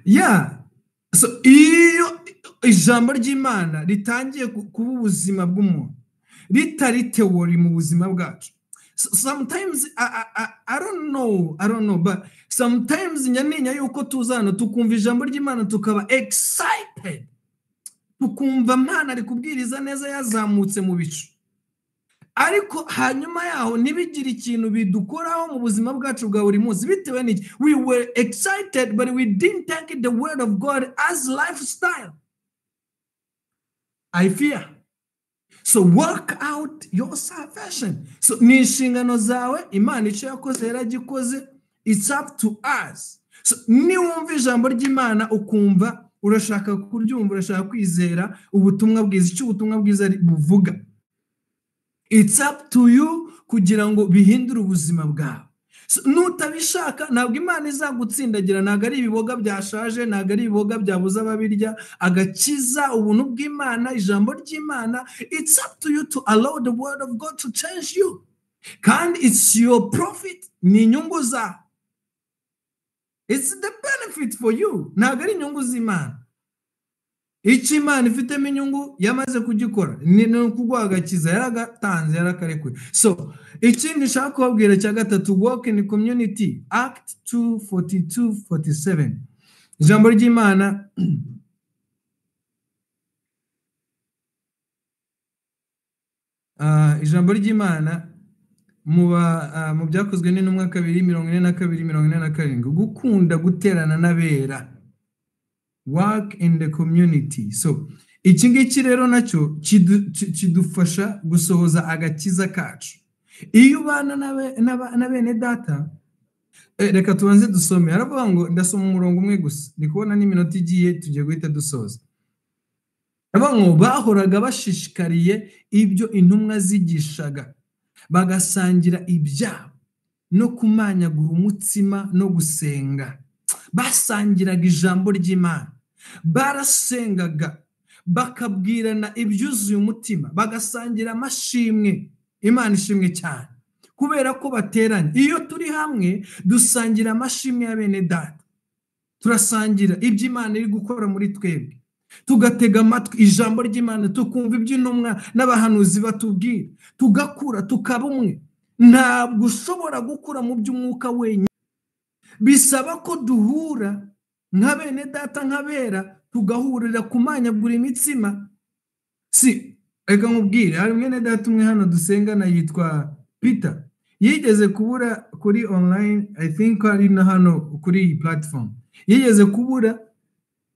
Yeah. So iyo ijambo ry'Imana ritangiye kuba ubuzima bw'umuntu, ritari theory mu buzima bwacu. So sometimes I don't know, but sometimes nyantinya yuko tuza hano tukumva ijambo ry'Imana tukaba excited, tukumva Imana ari kubwiriza neza yazamutse mu bicu, ariko hanyuma yaho ntibigire ikintu bidukoraho mu buzima bwacu bwa buri munsi. Bitewe n'iki? We were excited but we didn't take the word of God as lifestyle. I fear. So work out your salvation. So ni inshingano zawe, Imana icyo yakoze yaragikoze, it's up to us. So niwumva ijambo ry'Imana ukumva urashaka kuryumva, urashaka kwizera ubutumwa bwiza, icyo ubutumwa bwiza buvuga, it's up to you kugira ngo bihindure ubuzima bwawe. So, nutabishaka ntabwo Imana izagutsindagira, ntabwo ari ibiboga byashaje, ntabwo ari ibiboga byabuze ababirya. Agakiza, ubuntu bw'Imana, ijambo ry'Imana, it's up to you to allow the word of God to change you. Kandi it's your profit, ni inyungu zawe. It's the benefit for you, ntabwo ari inyungu z'Imana. Icyo Imana ifitemo inyungu yamaze kugikora ni ukuguha agakiza, yaragatanze, yarakarekuye. So ikindi nshaka kubabwira cya gatatu, walk in community, Act 2:42-47. Ijambo ry'Imana ijambo ry'Imana mu byakozwe n'intumwa 2:42-47, gukunda guterana n'abera, work in the community. So iki ngiki rero nacyo kidufasha gusohoza agakiza kacu. Iyo ubana na bene data, reka tubanze dusome. Haravuga ngo, ndasoma umurongo umwe gusa, ndi kubona n'iminota igiye, tugiye guhita dusoza. Haravuga ngo bahoraga bashishikariye ibyo intumwa zigishaga, bagasangira ibyabo no kumanyagura umutsima no gusenga. Basangiraga ijambo ry'Imana, barasengaga, bakabwirana ibyuzuye umutima, bagasangira amashimwe. Imana ishimwe cyane kubera ko bateranye. Iyo turi hamwe dusangira amashimwe ya bene data, turasangira ibyo Imana iri gukora muri twebwe, tugatega amatwi ijambo ry'Imana, tukumva iby'intumwa n'abahanuzi batubwira, tugakura, tukaba umwe. Ntabwo ushobora gukura mu by'umwuka wenyine, bisaba ko duhura nka bene data, nk'abera, tugahurira kumanyagura imitsima. Si reka nkubwire, hari mwene data umwe hano dusengana yitwa Peter, yigeze kubura kuri online, I think ari na hano kuri iyi platform, yigeze kubura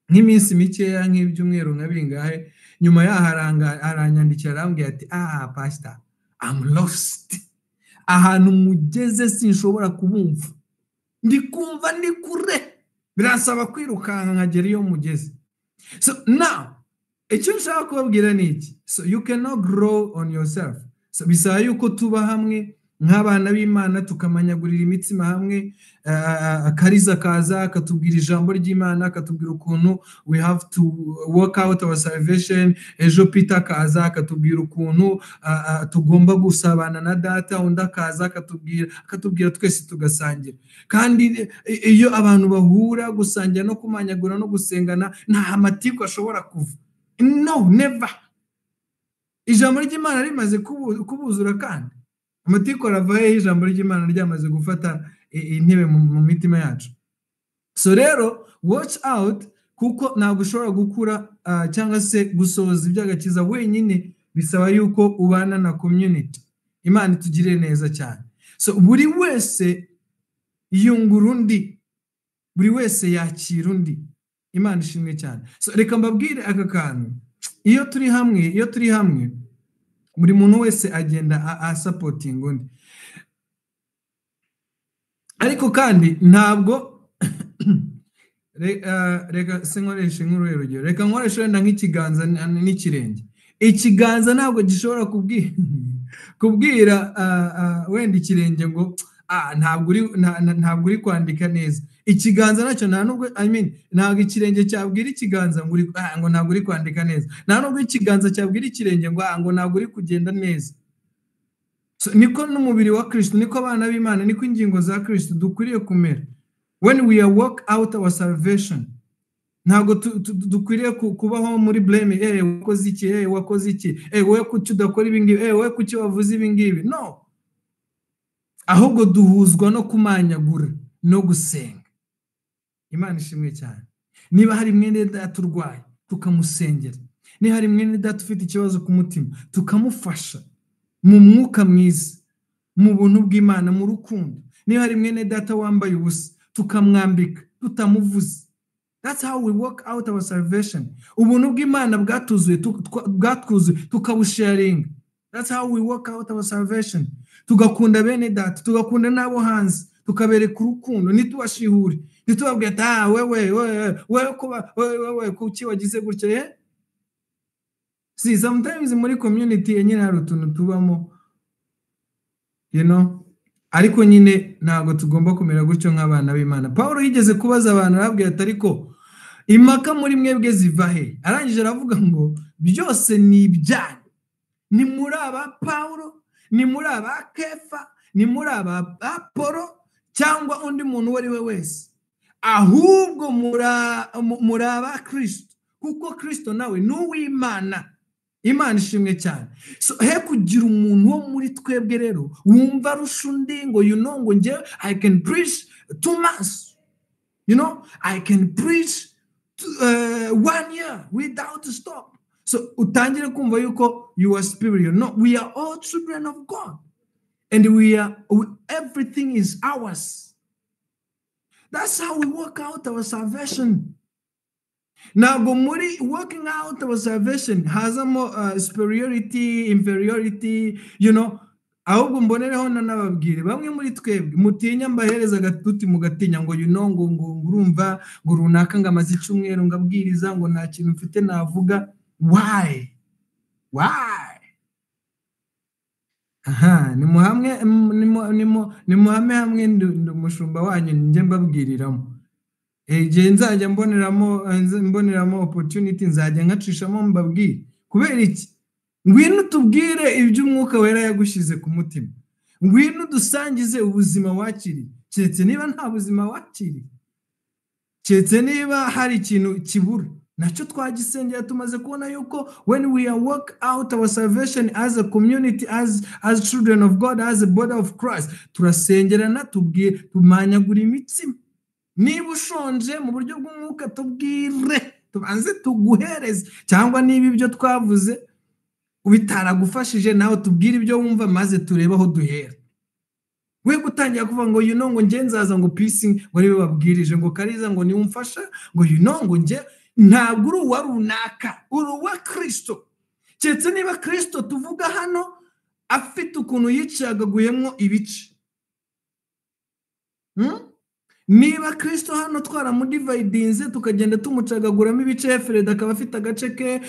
nk'iminsi mikeya, nk'ibyumweru nka bingahe. Nyuma yaho aranyandikira arambwira ati, pastor, I'm lost, ahantu mugeze sinshobora kubumva, ndi kumva ndi kure, birasaba kwirukanka nkagera iyo mugeze. So now icyo nshaka kubabwira ni iki, so you cannot grow on yourself. So bisaba yuko tuba hamwe nk'abana b'Imana, tukamanyagurira imitsima hamwe. Akariza akaza akatubwira ijambo ry'Imana, akatubwira ukuntu we have to work out our salvation. Ejo Peter akaza akatubwira ukuntu tugomba gusabana na data, undi akaza akatubwira, twese tugasangira. Kandi iyo abantu bahura gusangira no kumanyagura no gusengana, nta matiku ashobora kuva. No, never. Ijambo ry'Imana rimaze kubuzura, kandi amatiku arava hehe ijambo ry'Imana ryamaze gufata intebe mu mitima yacu? So rero watch out, kuko ntabwo ushobora gukura cyangwa se gusohoza iby'agakiza wenyine, bisaba yuko ubana na community. Imana itugirire neza cyane. So buri wese yungura undi, buri wese yakira undi. Imana ishimwe cyane. So reka mbabwire aka kantu, iyo turi hamwe buri muntu wese agenda asapotinga undi. Ariko kandi ntabwo reka se nkoreshe nk'uruhe rugero, reka nkoreshe wenda nk'ikiganza n'ikirenge. Ikiganza ntabwo gishobora kubwira wenda ikirenge ngo ntabwo uri kwandika neza. Ikiganza nacyo nta nubwo, I mean, ntabwo ikirenge cyabwira ikiganza ngo ntabwo uri kwandika neza, nta nubwo ikiganza cyabwira ikirenge ngo ntabwo uri kugenda neza. So, niko n'umubiri wa Kristo, niko abana b'Imana, niko ingingo za Kristo dukwiriye kumera. When we are work out our salvation, ntabwo dukwiriye kubaho muri blame, wakoze iki, wakoze iki, wowe kuki udakora ibi ngibi, wowe kuki wavuze ibi ngibi. No, ahubwo duhuzwa no kumanyagura no gusenga. Imana ishimwe cyane. Niba hari mwene data urwaye tukamusengera, niba hari mwene data ufite ikibazo ku mutima tukamufasha mu mwuka mwiza, mu buntu bw'Imana, mu rukundo. Niba hari mwene data wambaye ubusa tukamwambika tutamuvuze. That's how we work out our salvation. Ubuntu bw'Imana bwatuzuye tukabusharinga. That's how we work out our salvation. Tugakunda bene data, tugakunda n'abo hanze, tukabereka urukundo, ntitubashihure, ntitubabwire ati ah wewe wewe kuba wewe kuki wagize gutya eh? See, sometimes muri community nyine hari utuntu tubamo, you know, ariko nyine ntabwo tugomba kumera gutyo nk'abana b'Imana. Paulo yigeze kubaza abantu arababwira ati ariko impaka muri mwebwe ziva he? Arangije aravuga ngo byose ni ibyanyu. Ni muri aba Paulo, ni muri aba Kefa, ni muri aba Apollo cyangwa undi muntu uwo ari we wese, ahubwo muri aba Kristo, kuko Kristo nawe ni uw'Imana. Imana ishimwe cyane. So he kugira umuntu wo muri twebwe rero wumva arusha undi ngo you know ngo njye I can preach 2 months, you know, I can preach 1 year without stop. So utangire kumva yuko you are superior. No, we are all children of God, and we are, everything is ours. That's how we work out our salvation. Ntabwo muri working out our salvation hazamo superiority, inferiority, you know. Ahubwo mbonereho nanababwire bamwe muri twebwe mutinya mbahereza agatuti mugatinya ngo you know ngo ngo urumva ngo runaka ngo amaze icyumweru ngabwiriza ngo nta kintu mfite navuga. Why? Why? Aha, ni muhamwe hamwe ndi umushumba wanyu njye mbabwiriramo. Igihe nzajya mboneramo opportunity nzajya nkacishamo mbabwire. Kubera iki? Ngwino tubwire iby'Umwuka Wera yagushyize ku mutima. Ngwino dusangize ubuzima wakiriye. Keretse niba nta buzima wakiriye, keretse niba hari ikintu kibura, nacyo twagisengera. Tumaze kubona yuko when we are work out our salvation as a community, as children of God, as a body of Christ, turasengerana, tubwire, tumanyagura imitsima. Niba ushonje mu buryo bw'umwuka tubwire, tubanze tuguhereze, cyangwa niba ibyo twavuze bitaragufashije nawe tubwire ibyo wumva maze turebe aho duhera. We gutangira kuvuga ngo you know ngo nge nzaza ngo peace ngo nibe babwirije ngo Kariza ngo niumfasha ngo you know ngo nge, ntabwo uri uwa runaka, uri uwa Kristo. Keretse niba Kristo tuvuga hano afite ukuntu yicagaguyemo ibice. Niba Kristo hano twaramudividinze tukagenda tumucagaguramo ibice, Fred akaba afite agace ke,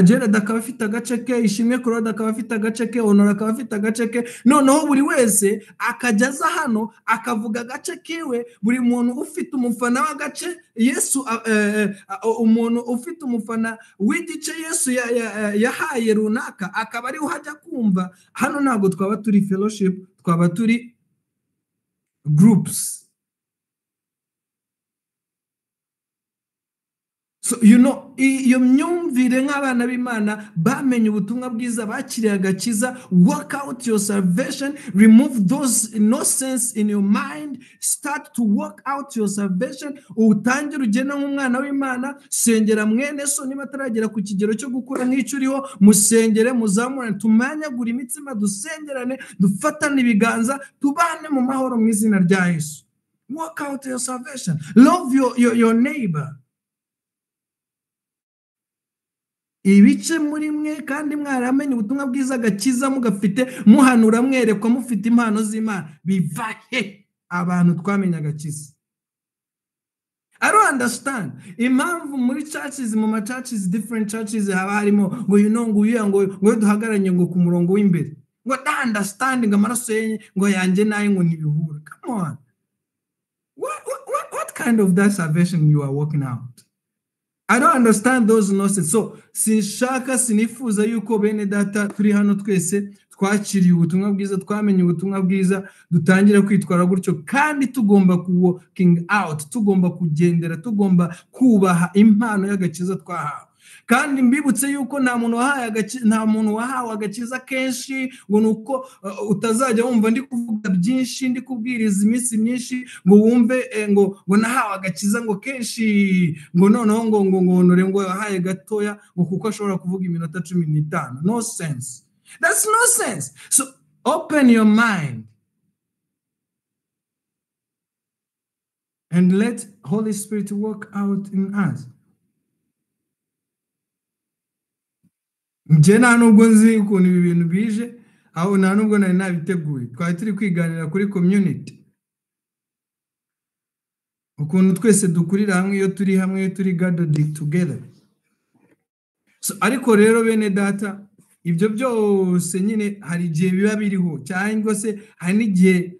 Gerard akaba afite agace ke, Ishimwe Claude akaba afite agace ke, Honora akaba afite agace ke, noneho buri wese akajya aza hano akavuga agace kiwe. Buri muntu ufite umufana w'agace Yesu, umuntu ufite umufana w'igice Yesu yahaye runaka akaba ari uhajya kumva. Hano ntabwo twaba turi fellowship, twaba turi groups. So, you know, iyo myumvire nk'abana b'Imana bamenye ubutumwa bwiza, bakiriye agakiza. Work out your salvation, remove those nonsense in your mind, start to work out your salvation. Utangire ugenda nk'umwana w'Imana, sengera mwene so niba ataragera ku kigero cyo gukura nk'icyo uriho, musengere, muzamurane, tumanyagure imitsima, dusengerane, dufatane ibiganza, tubane mu mahoro mu izina rya Yesu. Work out your salvation, love your neighbor. Ibice muri mwe kandi mwaramenye ubutumwa bwiza agakiza mugafite, muhanura, mwerekwa, mufite impano z'Imana, biva he abantu twamenye agakiza? I don't understand impamvu muri churches, mu ma churches, different churches haba harimo ngo you know ngo uyu ngo duhagaranye ngo ku murongo w'imbere, ngo da understanding amaraso yenye ngo yanjye nayo ngo nibihura. Come on, what kind of that salvation you are working out? I don't understand those nonsense. So sinshaka, sinifuza yuko bene data turi hano twese twakiriye ubutumwa bwiza, twamenye ubutumwa bwiza, dutangira kwitwara gutyo. Kandi tugomba ku working out, tugomba kugendera, tugomba kubaha impano y'agakiza twahawe. Kandi mbibutse yuko nta muntu wahawe agakiza kenshi ngo nuko utazajya wumva ndi kuvuga byinshi, ndi kubwiriza iminsi myinshi ngo wumve ngo nahawe agakiza ngo kenshi, ngo noneho ngo ngo ngo ngo yahaye gatoya ngo kuko ashobora kuvuga iminota 15. No sense. That's no sense. So open your mind. And let Holy Spirit work out in us. Njye nta nubwo nzi ukuntu ibi bintu bije, aho nta nubwo nari nabiteguye. Twari turi kwiganira kuri community, ukuntu twese dukurira hamwe iyo turi hamwe, iyo turi gathered together. So, ariko rero bene data, ibyo byose nyine hari igihe biba biriho, cyangwa se hari n'igihe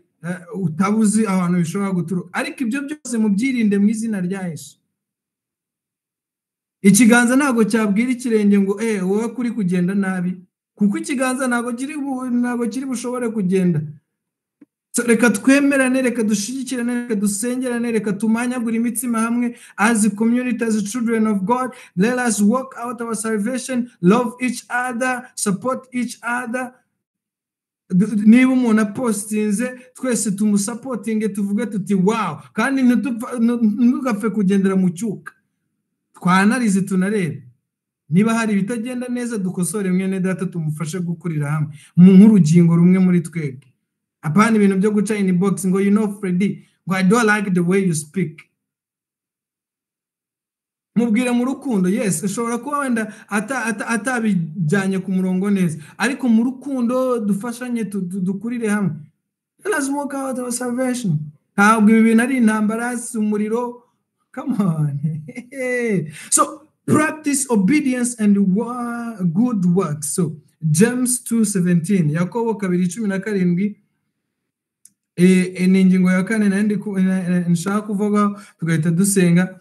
utabuzi ahantu bishobora guturuka, ariko ibyo byose mubyirinde mu izina rya Yesu. Ikiganza ntabwo cyabwira ikirenge ngo wowe kuri kugenda nabi, kuko ikiganza ntabwo kiri bushobore kugenda. So, reka twemerane, reka dushyigikirane, reka dusengerane, reka tumanyagure imitsima hamwe as a community, as children of God. Let us work out our salvation, love each other, support each other. Niba umuntu apostinze, twese tumusapotinge, tuvuge tuti wow, kandi ntugapfe kugendera mu cyuka. Twanarize, tunarebe niba hari ibitagenda neza, dukosore mwene data, tumufashe gukurira hamwe nk'urugingo rumwe muri twebwe. Apana ibintu byo guca in box ngo you know Freddy, ngo I don't like the way you speak. Mubwire mu rukundo, yes, ushobora kuba wenda atabijyanye ku murongo neza, ariko mu rukundo dufashanye, dukurire hamwe. Let us work out our salvation. Ntabwo ibi bintu ari intambara, si umuriro. Come on. So practice obedience and good works. So James 2:17, Yakobo 2:17, ni ingingo ya kane nshaka kuvuga, tugahita dusenga.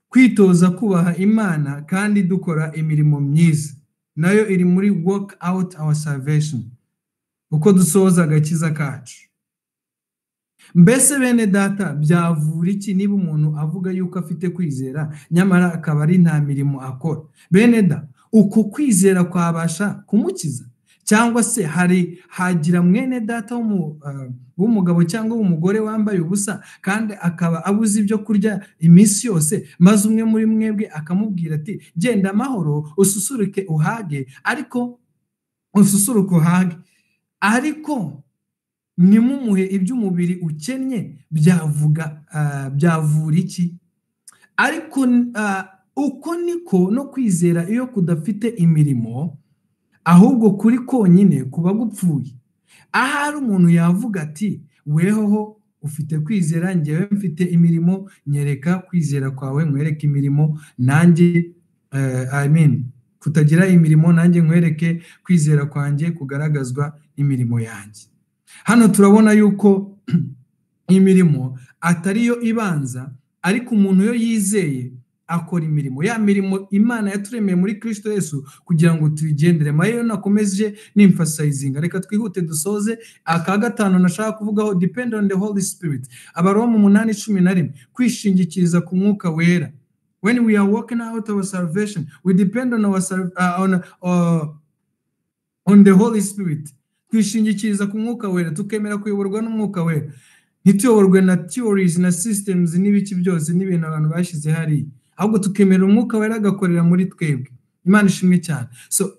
Kwitoza kubaha Imana kandi dukora imirimo myiza, nayo iri muri work out our salvation, uko dusohoza agakiza kacu. Mbese bene data, byavura iki niba umuntu avuga yuko afite kwizera nyamara akaba ari nta mirimo akora? Bene da, uko kwizera kwabasha kumukiza? Cyangwa se hari hagira mwene data w'umugabo cyangwa w'umugore wambaye ubusa kandi akaba abuze ibyo kurya iminsi yose, maze umwe muri mwebwe akamubwira ati genda amahoro, ususuruke uhage, ariko ususuruke uhage, ariko nimumuhe iby'umubiri ukennye, byavuga byavura iki? Ariko uko niko no kwizera iyo kudafite imirimo, ahubwo kuri konyine kuba gupfuye. Ahari umuntu yavuga ati wehoho ufite kwizera, njyewe mfite imirimo, nyereka kwizera kwawe nkwereke imirimo, nanjye I mean kutagira imirimo, nanjye nkwereke kwizera kwanjye kugaragazwa imirimo yanjye. Hano turabona yuko imirimo atari yo ibanza, ariko umuntu yo yizeye akora imirimo, ya mirimo Imana yaturemeye muri Kristo Yesu kugira ngo tuyigendere. Mayo nakomeje nimphasizinga, reka twihute dusoze. Aka gatanu nashaka kuvugaho, depend on the Holy Spirit. Abaroma 8:11, kwishingikiriza ku Mwuka Wera. When we are working out our salvation, we depend on our on the Holy Spirit. Twishingikiriza ku Mwuka Wera, tukemera kuyoborwa n'Umwuka Wera, ntituyoborwe na theories na systems n'ibiki byose n'ibintu abantu bashyize hariya, ahubwo tukemera Umwuka Wera agakorera muri twebwe. Imana ishimwe cyane. So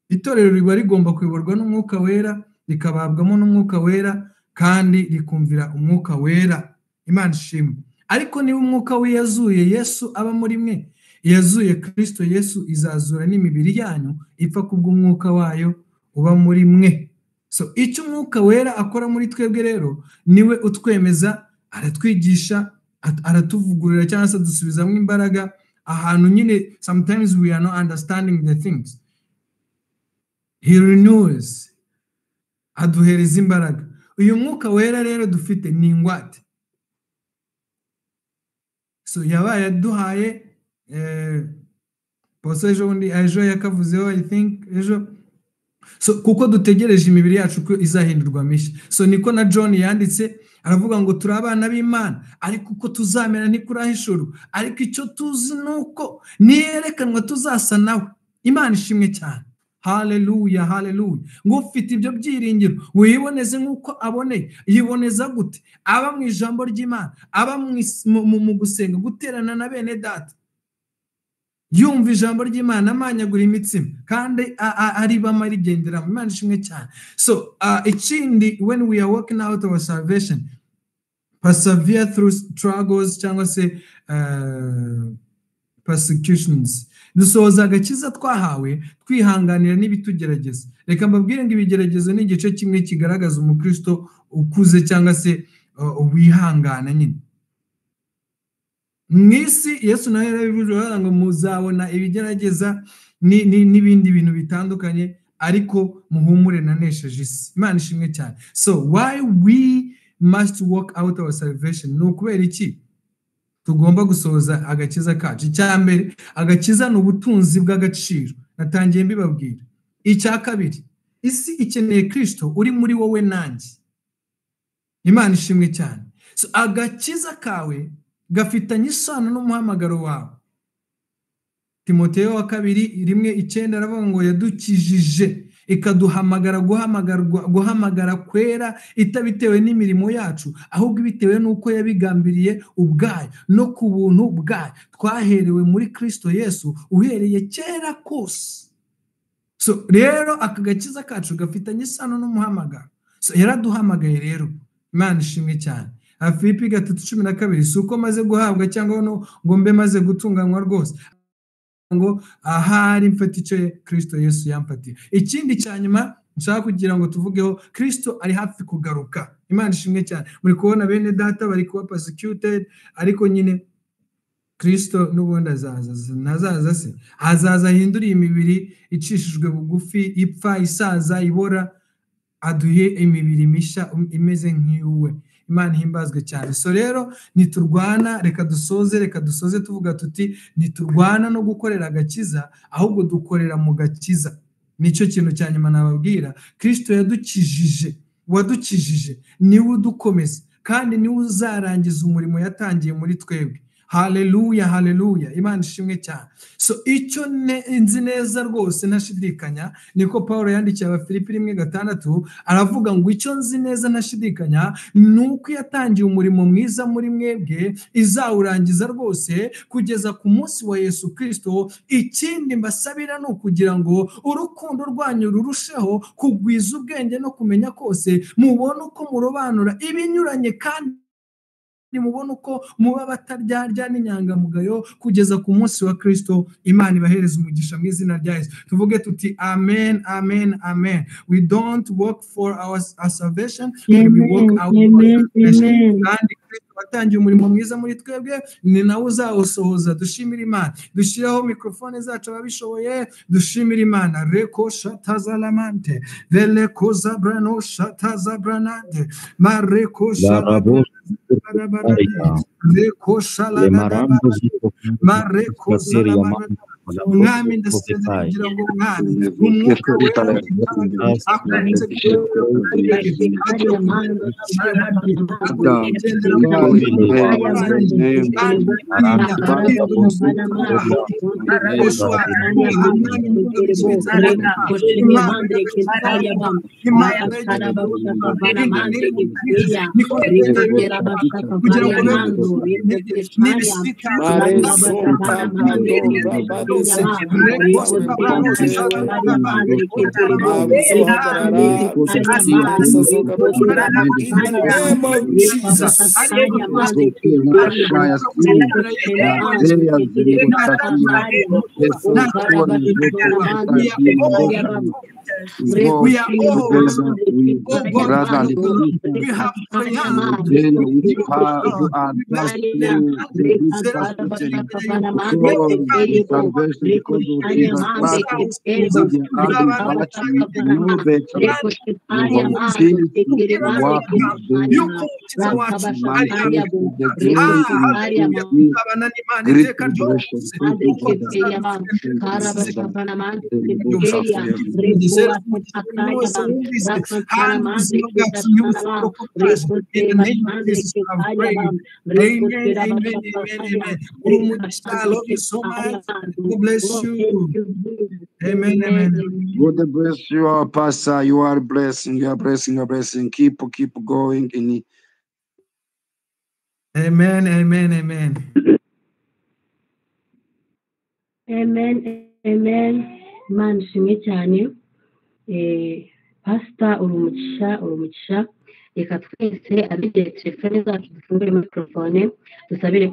itorero riba rigomba kuyoborwa n'Umwuka Wera, rikababwamo n'Umwuka Wera, kandi rikumvira Umwuka Wera. Imana ishimwe. Ariko niba Umwuka we yazuye Yesu aba muri mwe, yazuye Kristo Yesu, izazura n'imibiri yanyu ipfa kubw'Umwuka wayo uba muri mwe. So icyo Umwuka Wera akora muri twebwe rero, niwe utwemeza, aratwigisha, aratuvugurura, cyangwa se dusubizamo imbaraga ahantu nyine sometimes we are not understanding the things. He renews, aduhereza imbaraga. Uyu Mwuka Wera rero dufite ni ingwate. So yabaye aduhaye, poso ejo bundi, ejo yakavuzeho, I think ejo. So kuko dutegereje imibiri yacu ko izahindurwa mishya. So niko na John yanditse, aravuga ngo turi abana b'Imana, ariko uko tuzamera ntikurahishurwa, ariko icyo tuzi nuko niyerekanwa tuzasa nawe. Imana ishimwe cyane. Haleluya, haleluya. Ngo ufite ibyo byiringiro wiboneze nk'uko aboneye. Yiboneza gute? Aba mu ijambo ry'Imana, aba mu gusenga, guterana na bene data, yumva ijambo ry'Imana, amanyagura imitsima, kandi aribamo, arigenderamo. Imana ishimwe cyane. So ikindi, when we are working out our salvation, Persevere through struggles cyangwa se persecutions. Dusohoza agakiza twahawe twihanganira n'ibitugerageza. Reka mbabwire ngo ibigeragezo ni igice kimwe kigaragaza umukristo ukuze cyangwa se wihangana nyine. Mu isi Yesu nawe yarabivuze ngo muzabona ibigerageza n'ibindi bintu bitandukanye, ariko muhumure nanesheje isi. Imana ishimwe cyane. So why we must work out our salvation? Ni ukubera iki tugomba gusohoza agakiza kacu? Icya mbere, agakiza ni ubutunzi bw'agaciro, natangiye mbibabwira. Icya kabiri, isi ikeneye Kristo uri muri wowe nanjye. Imana ishimwe cyane. So agakiza kawe gafitanye isano n'umuhamagaro wawe. Timoteyo wa kabiri 1:9 aravuga ngo yadukijije ikaduhamagara guhamagara kwera, itabitewe n'imirimo yacu, ahubwo bitewe n'uko yabigambiriye ubwayo no ku buntu bwayo twaherewe muri Kristo Yesu uhereye kera kose. So rero aka gakiza kacu gafitanye isano n'umuhamagaro. So yaraduhamagaye rero. Imana ishimwe cyane. Filipi 3:12, si uko maze guhabwa cyangwa ngo mbe maze gutunganywa rwose, ngo ahari mfata icyo Kristo Yesu yamfatiye. Ikindi cya nyuma nshaka kugira ngo tuvugeho, Kristo ari hafi kugaruka. Imana ishimwe cyane. Muri kubona bene data bari kuba persecuted, ariko nyine Kristo n'ubundi azaza. Ntazaza se? Azaza ahindura iyi mibiri icishijwe bugufi, ipfa, isaza, ibora, aduhe imibiri mishya imeze nk'iyuwe. Imana ihimbazwe cyane. So rero ntiturwana, reka dusoze tuvuga tuti ntiturwana no gukorera agakiza, ahubwo dukorera mu gakiza. Nicyo kintu cya nyuma nababwira. Kristo yadukijije, wadukijije niwe udukomeza, kandi niwe uzarangiza umurimo yatangiye muri twebwe. Haleluya, haleluya. Imana ishimwe cyane. So icyo nzi neza rwose ntashidikanya, niko Paulo yandikiye Abafilipi 1:6, aravuga ngo icyo nzi neza ntashidikanya nuko yatangiye umurimo mwiza muri mwebwe izawurangiza rwose kugeza ku munsi wa Yesu Kristo. Ikindi mbasabira ni ukugira ngo urukundo rwanyu rurusheho kugwiza ubwenge no kumenya kose, mubone uko murobanura ibinyuranye, kandi mubone uko muba bataryarya n'inyangamugayo kugeza ku munsi wa Kristo. Imana ibahereza umugisha mu izina rya Yesu. Tuvuge tuti amen, amen, amen. We don't work for our salvation, but we work out our salvation. Kandi Kristo watangiye umurimo mwiza muri twebwe ni nawe uzawusohoza. Dushimire Imana. Dushyiraho mikrofone zacu ababishoboye, dushimire Imana. Reko shatazalamante veleko zabrano shatazabranante mareko shatazabrano reko shalada mareko zalabara. Umwami ndasenze kugira ngo umwami umwuka wera akomeze We are all, oh God, we have triumphed. Amen, amen, amen, amen. I love you so much. God bless you. Amen, amen. God bless you, our pastor. You are blessing, you are blessing, you are blessing. Keep going in. Amen, amen, amen. Amen, amen. Imana ishimwe cyane. Pastor, uri umugisha, uri umugisha. Reka twese abegere telefone zacu dufungure microphone, dusabire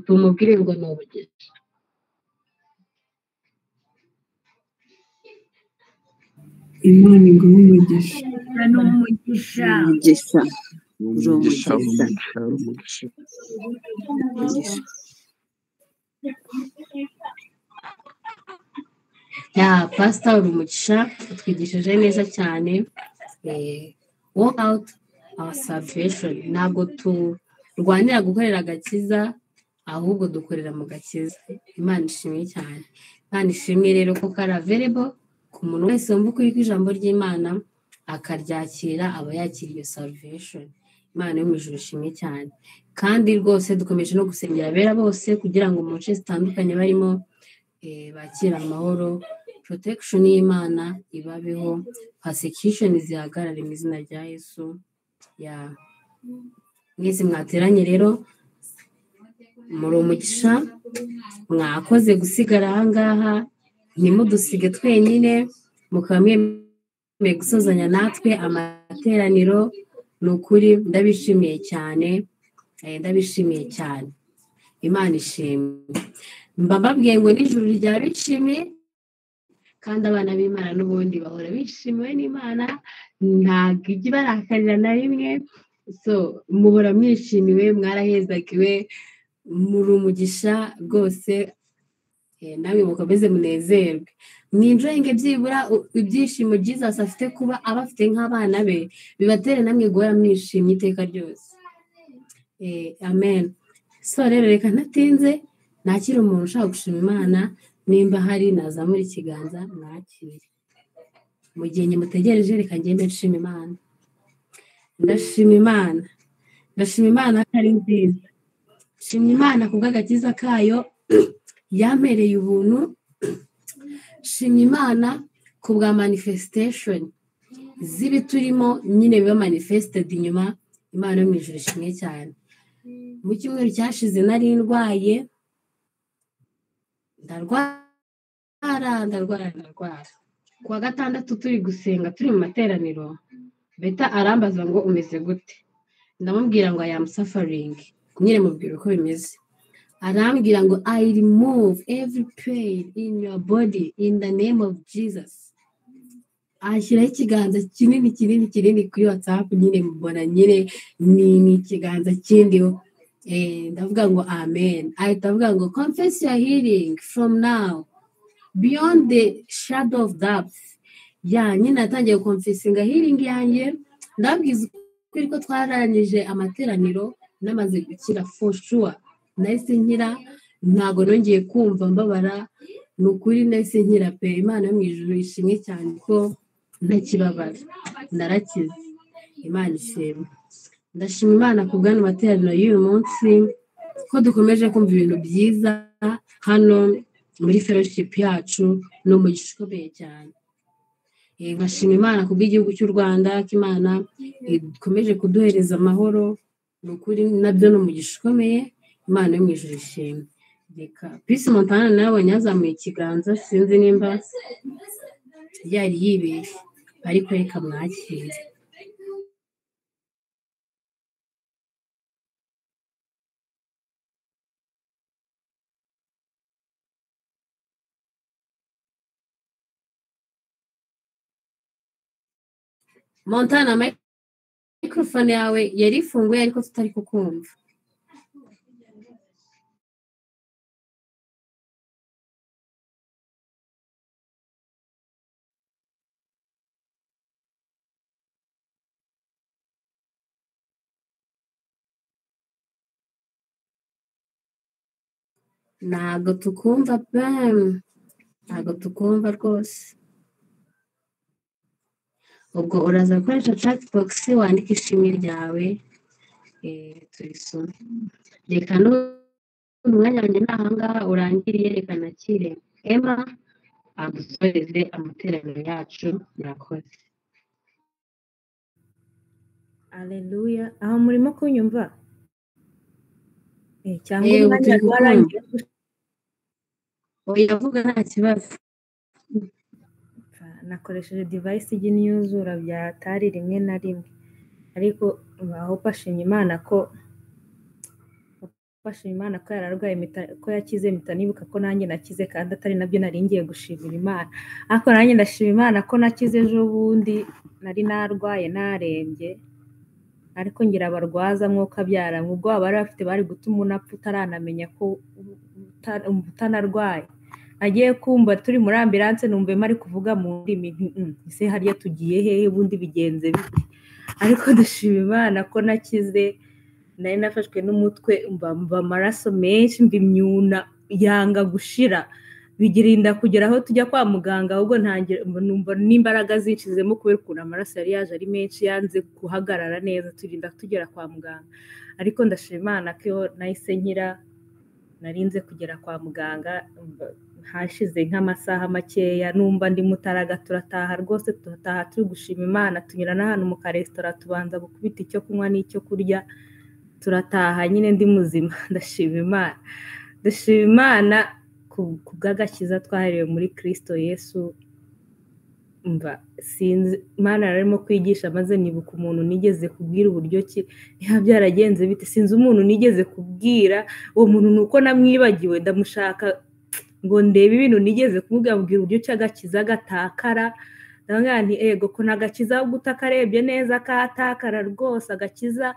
tumubwire ngo ni umugisha. Imana iguhe umugisha. Ni umugisha. Umugisha. Uri Uri umugisha, umugisha. uri umugisha, uri umugisha. Umugisha. Ya pastor, uri umugisha, utwigishije neza cyane. Work out our salvation. Ntabwo turwanira gukorera agakiza, ahubwo dukorera mu gakiza. Imana ishimwe cyane. Imana ishimwe rero ko kari available ku muntu wese wumva ukuri kw'ijambo ry'Imana akaryakira, aba yakira iyo salvation. Imana yo mu ijuru ishimwe cyane. Kandi rwose dukomeje no gusengera abera bose kugira ngo mu nce zitandukanye barimo bakire amahoro, protection y'Imana ibabeho, persecution zihagarare mu izina rya Yesu. Ya mwese mwateranye rero muri umugisha, mwakoze gusigara aha ngaha, ntimudusige twenyine, mukaba mwemeye gusozanya natwe amateraniro. Ni ukuri ndabishimiye cyane, ndabishimiye cyane. Imana ishimwe. Mba mbabwiye ngo n'ijuru ryabishimiye, kandi abana b'Imana n'ubundi bahora bishimiwe n'Imana, ntabwo ijya ibarakarira na rimwe. So muhora mwishimiwe, mwarahezagiwe, muri umugisha rwose. Namwe mukomeze munezerwe, mwinjoyinge byibura ibyishimo Jesus afite kuba abafite nk'abana be, bibatere namwe guhora mwishimye iteka ryose. Amen. So rero reka ntatinze nakire umuntu ushaka gushima Imana, nimba hari nazamura ikiganza mwakire. Mu gihe nyimutegereje reka ngende nshima Imana. Ndashima Imana, ndashima Imana ko ari nziza. Nshimye Imana kubw'agakiza kayo yampereye ubuntu. Nshimye Imana kubwa manifestation z'ibiturimo nyine biba manifested inyuma. Imana yo mu ijuru ishimwe cyane. Mu cyumweru cyashize nari ndwaye, ndarwara. Kuwa gatandatu turi gusenga turi mu materaniro, Beta arambaza ngo umeze gute? Ndamubwira ngo I am suffering. Nyine mubwira uko bimeze. Arambwira ngo I remove every pain in your body in the name of Jesus. Ashyiraho ikiganza kinini kinini kinini kuri WhatsApp, nyine mbona nyine ni ikiganza kindiho. Ndavuga ngo amen. Ahita avuga ngo confess your healing from now beyond the shadow of doubt. Ya nyine natangiye confessinga healing yanjye, ndabwiza ukuri ko twarangije amateraniro namaze gukira for sure. Nahise nkira, ntago nongeye kumva mbabara, ni ukuri nahise nkira pe. Imana yo mu ijuru ishimwe cyane ko ntakibabara, narakize. Imana ishimwe. Ndashima Imana ku bw'ano materaniro y'uyu munsi, ko dukomeje kumva ibintu byiza hano muri fellowship yacu, ni umugisha ukomeye cyane. Nkashima Imana ku bw'igihugu cy'u Rwanda, ko Imana ikomeje kuduhereza amahoro, ni ukuri nabyo ni umugisha ukomeye. Imana yo mu ijuru ishimwe. Reka Peace Montana nawe abonye yazamuye ikiganza, sinzi nimba yari yibeshye, ariko reka mwakire. Montana, microphone yawe yari ifunguye ariko tutari kukumva. Ntabwo tukumva pe, ntabwo tukumva rwose. Ubwo uraza gukoresha chat box wandike ishimwe ryawe, turisome. Reka n'umwanya wanjye ni ahangaha urangiriye, reka nakire Emma adusoreze amateraniro yacu. Murakoze. Haleluya. Aho murimo kunyumva? Cyangwa Ubu umwanya turi kukumva. warangiye? Oya, vuga nta kibazo. Nakoresheje device ijya inyuzura byatari rimwe na rimwe. Ariko aho ashimye Imana ko Imana ko yararwaye ko yakize, mpita nibuka ko nanjye nakize kandi atari nabyo nari ngiye gushimira Imana. Ariko nanjye ndashima Imana ko nakize ejo bundi, nari narwaye narembye, ariko ngira abarwaza mwuka abyara ubwo bari bafite bari gutuma unapfa utaranamenya ko utanarwaye. Agiye kumva turi muri ambulance numva ari kuvuga mu ndimi, ese hariya tugiye hehe ubundi bigenze bite? Ariko ndashima Imana ko nakize. Nari nafashwe n'umutwe, mva amaraso menshi, mva imyuna yanga gushira, bigirinda kugera aho tujya kwa muganga, ahubwo numva n'imbaraga zinshizemo kubera ukuntu amaraso yari yaje ari menshi, yanze guhagarara neza, turinda tugera kwa muganga. Ariko ndashima Imana ko nahise nkira, narinze kugera kwa muganga hashize nk'amasaha makeya, numva ndi mutaraga, turataha rwose, turataha turi gushima Imana, tunyura n'ahantu mu karesitora tubanza gukubita icyo kunywa n'icyo kurya, turataha nyine ndi muzima. Ndashima Imana, ndashima Imana ku bw'agakiza twaherewe muri Kristo Yesu. Mva sinzi, Imana yararimo kwigisha maze nibuka umuntu nigeze kubwira uburyo ki niba byaragenze bite, sinzi umuntu nigeze kubwira uwo muntu nuko namwibagiwe, ndamushaka ngo ndebe ibintu nigeze kumubwira uburyo ki agakiza gatakara. Ndavuga nti ego ko nagakiza gutakarebye neza katakara rwose agakiza,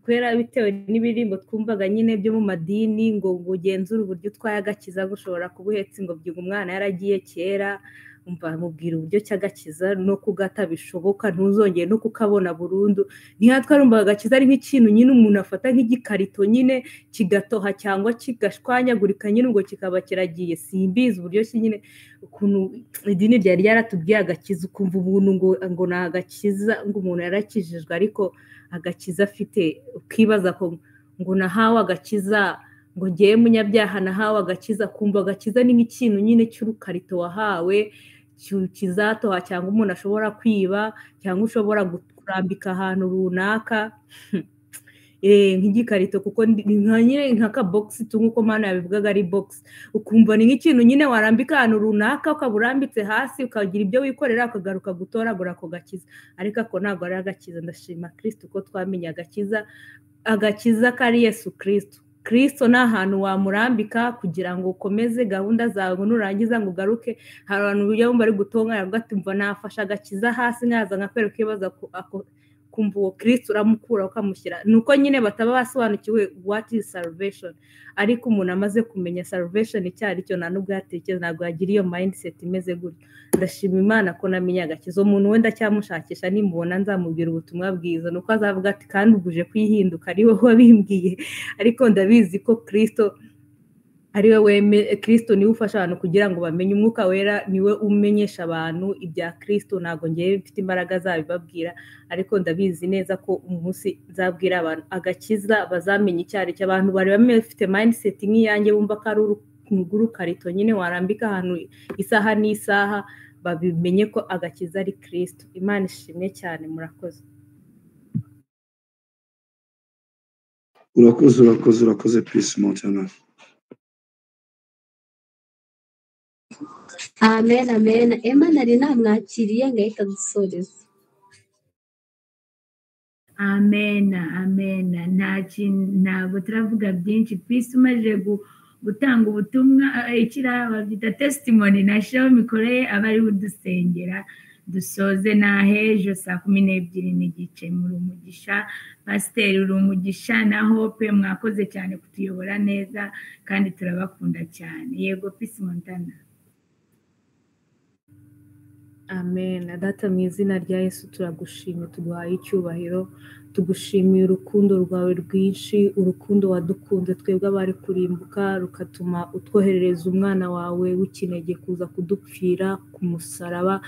kubera bitewe n'ibirimbo twumvaga nyine byo mu madini ngo ugenzure uburyo utwaye agakiza gushobora kubuhetsa ngo byuga umwana yaragiye kera. Umva mubwira uburyo cy'agakiza no kugata bishoboka, ntuzongeye no kukabona burundu. Ntihatwarumva agakiza ari nk'ikintu nyine umuntu afata nk'igikarito nyine kigatoha cyangwa kigashwanyagurika nyine ubwo kikaba kiragiye. Simbizi uburyo nyine ukuntu idini ryari ryaratubwiye agakiza, ukumva ubuntu ngo ni agakiza, ngo umuntu yarakijijwe ariko agakiza afite, ukibaza ko ngo nahawe agakiza, ngo ngiye munyabyaha nahawe agakiza, kumva agakiza ni nk'ikintu nyine cy'urukarito wahawe kizatoha cyangwa umuntu ashobora kwiba cyangwa ushobora kurambika ahantu runaka nk'igikarito, kuko nyine nka ka box nkuko Mana yabivugaga ari box, ukumva ni nk'ikintu nyine warambika ahantu runaka ukaba urambitse hasi ukagira ibyo wikorera ukagaruka gutoragura ako gakiza. Ariko ako ntabwo ari agakiza. Ndashima Kristo ko twamenye agakiza, agakiza kari Yesu Kristo. Kristo ni ahantu wamurambika kugira ngo ukomeze gahunda zawe, ngo nurangiza ngo ugaruke. Hari abantu bijya bumva ari gutongana bavuga ati mva nafashe agakiza hasi nkaza nkakwereka, ukibaza kumva uwo Kristo uramukura ukamushyira. Nuko nyine bataba basobanukiwe what is salvation. Ariko umuntu amaze kumenya salvation icyo ari cyo nta nubwo yatekereza, ntabwo yagira iyo mindset imeze gutyo. Ndashima Imana ko namenye agakiza. Umuntu wenda cyamushakisha nimubona nzamubwira ubutumwa bwiza, nuko azavuga ati kandi uguje kwihinduka ari wowe wabimbwiye. Ariko ndabizi ko Kristo ari we, Kristo niwe ufasha abantu kugira ngo bamenye. Umwuka wera niwe umenyesha abantu ibya Kristo, ntabwo ngiye mfite imbaraga zabibabwira, ariko ndabizi neza ko umunsi nzabwira abantu agakiza bazamenya icyo ari cyo. Abantu bari bafite mindset nk'iyanjye bumva ko ari urukarito nyine warambika ahantu isaha n'isaha, babimenye ko agakiza ari Kristo. Imana ishimwe cyane, murakoze. Urakoze, urakoze, urakoze Peace Montana. Amen, amen. Emma nari namwakiriye ngahita dusoreza. Amen, amen. Ntabwo turavuga byinshi. Peace umaze gutanga ubutumwa ikira babyita testimony na show mikoreye abari udusengera. Dusoze na hejo saa 12:30. Muri umugisha Pasiteri, uri umugisha na Hope, mwakoze cyane kutuyobora neza kandi turabakunda cyane. Yego Peace Montana. Amen. Data mu izina rya Yesu turagushimye, tuguhaye icyubahiro, tugushimiye urukundo rwawe rwinshi, urukundo wadukunze twebwe abari kurimbuka, rukatuma utwoherereza umwana wawe w'ikinege kuza kudupfira ku musaraba,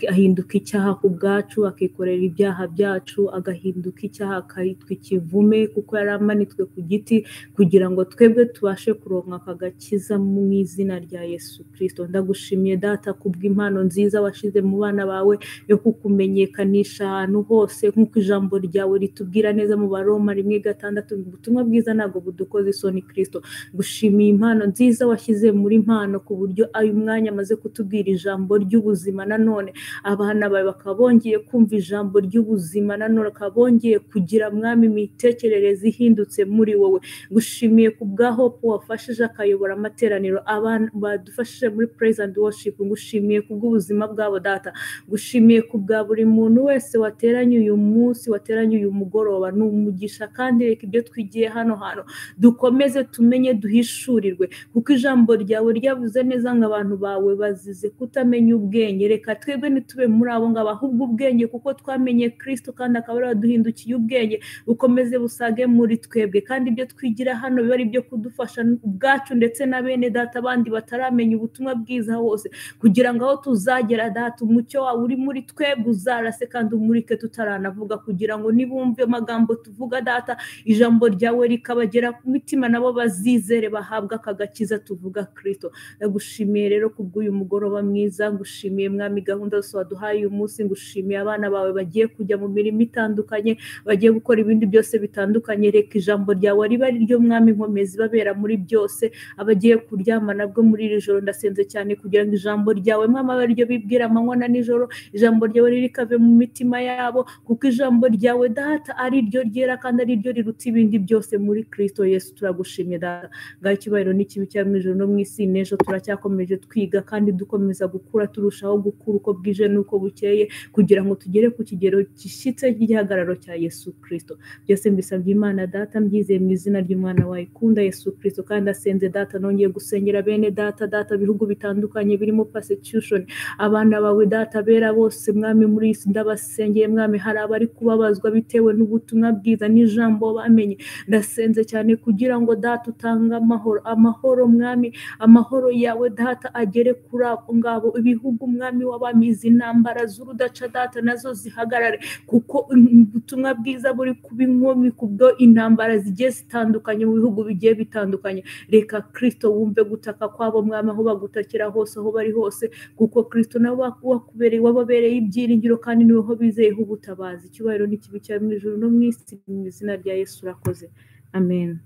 ahinduka icyaha ku bwacu, akikorera ibyaha byacu, agahinduka icyaha akitwa ikivume kuko yari amanitswe ku giti, kugira ngo twebwe tubashe kuronka akagakiza mu izina rya Yesu Kristo. Ndagushimiye Data kubw'impano nziza washize mu bana bawe yo kukumenyekanisha ahantu hose, nk'uko ijambo ryawe ritubwira neza mu Baroma 1:6, ubutumwa bwiza ntabwo budukoza isoni. Kristo, gushimiye impano nziza washyize muri mpano, ku buryo ayu mwanya amaze kutubwira ijambo ijambo ry'ubuzima nanone, abana bawe bakaba bongeye kumva ijambo ry'ubuzima nanone, bakaba bongeye kugira mwami imitekerereze ihindutse muri wowe. Ngushimiye ku bwa Hope wafashije akayobora amateraniro, abana badufashije muri praise and worship, ngushimiye ku bw'ubuzima bwabo data, ngushimiye ku bwa buri muntu wese wateranye uyu munsi, wateranye uyu mugoroba. Ni umugisha kandi reka ibyo twigiye hano hantu dukomeze tumenye, duhishurirwe, kuko ijambo ryawe ryavuze neza ngo abantu bawe bazize kutamenya ubwenge. Reka twebwe ntitube muri abo ngabo, ahubwo ubwenge kuko twamenye Kristo kandi akaba ari we waduhindukiye ubwenge, bukomeze busage muri twebwe, kandi ibyo twigira hano bibe ari ibyo kudufasha ubwacu ndetse na bene data abandi bataramenya ubutumwa bwiza hose, kugira ngo aho tuzagera data umucyo wawe uri muri twebwe uzarase kandi umurike tutaranavuga, kugira ngo nibumve amagambo tuvuga data, ijambo ryawe rikabagera ku mitima nabo bazizere bahabwa aka gakiza tuvuga Kristo. Ndagushimiye rero kubw'uyu mugoroba mwiza, ngushimiye mwami gahunda zose waduhaye uyu munsi, ngushimiye abana bawe bagiye kujya mu mirimo itandukanye, bagiye gukora ibindi byose bitandukanye. Reka ijambo ryawe ribe ari ryo mwami nkomezi babera muri byose, abagiye kuryama nabwo muri iri joro ndasenze cyane kugira ngo ijambo ryawe mwami abe ariryo bibwira amanywa na nijoro, ijambo ryawe ririkave mu mitima yabo, kuko ijambo ryawe data ari ryo ryera kandi ari ryo riruta ibindi byose muri Kristo Yesu. Turagushimye data, ngaho icyubahiro n'ikibi cya mu ijuru no mu isi n'ejo turacyakomeje twiga kandi dukomeza gukura, turushaho gukura uko bwije n'uko bukeye, kugira ngo tugere ku kigero gishyitse cy'igihagararo cya Yesu Kristo. Byose mbisabye Imana data, mbyizeye mu izina ry'umwana wawe ikunda Yesu Kristo. Kandi asenze data, nongeye gusengera bene data, data bihugu bitandukanye birimo persecution, abana bawe data bera bose mwami muri iyi si ndabasengeye mwami, hari abari kubabazwa bitewe n'ubutumwa bwiza n'ijambo bamenye. Ndasenze cyane kugira ngo data utange amahoro, amahoro mwami, amahoro yawe data agere kuri abo ngabo. Ibihugu mwami w'abamizi, intambara z'urudaca data nazo zihagarare, kuko ubutumwa bwiza buri kuba inkomyi kubwo intambara zigiye zitandukanye mu bihugu bigiye bitandukanye. Reka Kristo wumve gutaka kwabo mwami, aho bagutakira hose, aho bari hose, kuko Kristo nawe wakubereye, wababereye ibyiringiro kandi niwe ho bizeyeho ubutabazi. Icyubahiro n'ikibi cyawe mu ijuru no mu isi, mu izina rya Yesu urakoze, amen.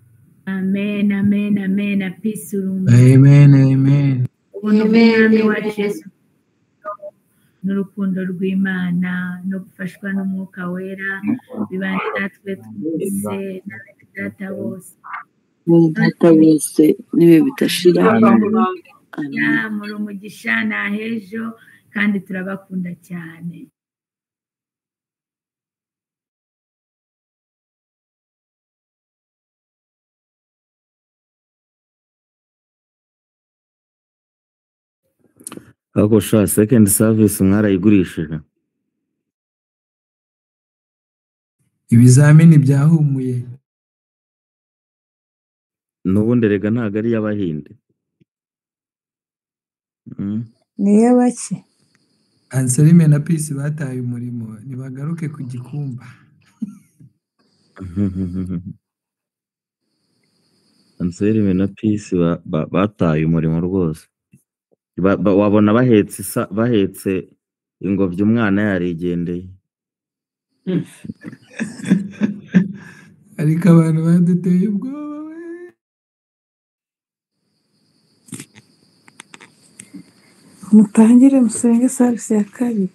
Amen, amen, amen. Peace urumva. Amen, amen. Ubuntu bw'Umwami wacu Yesu n'urukundo rw'Imana no gufashwa n'Umwuka Wera bibane natwe twese na bene data bose. Bene data bose n'ibihe bidashira. Amen. Amen. Ya, muri umugisha n'ahejo kandi turabakunda cyane. Ariko sha second service mwarayigurishije. Ibizamini byahumuye. N'ubundi erega ntabwo ari iy'Abahinde. Ni iy'abaki? Anselme na Peace bataye umurimo, nibagaruke ku gikumba. Anselme na Peace bataye umurimo rwose. Wabona bahetse bahetse ingobyi umwana yarigendeye. Ariko abantu baduteye ubwoba we. Mutangire musenge service ya kabiri.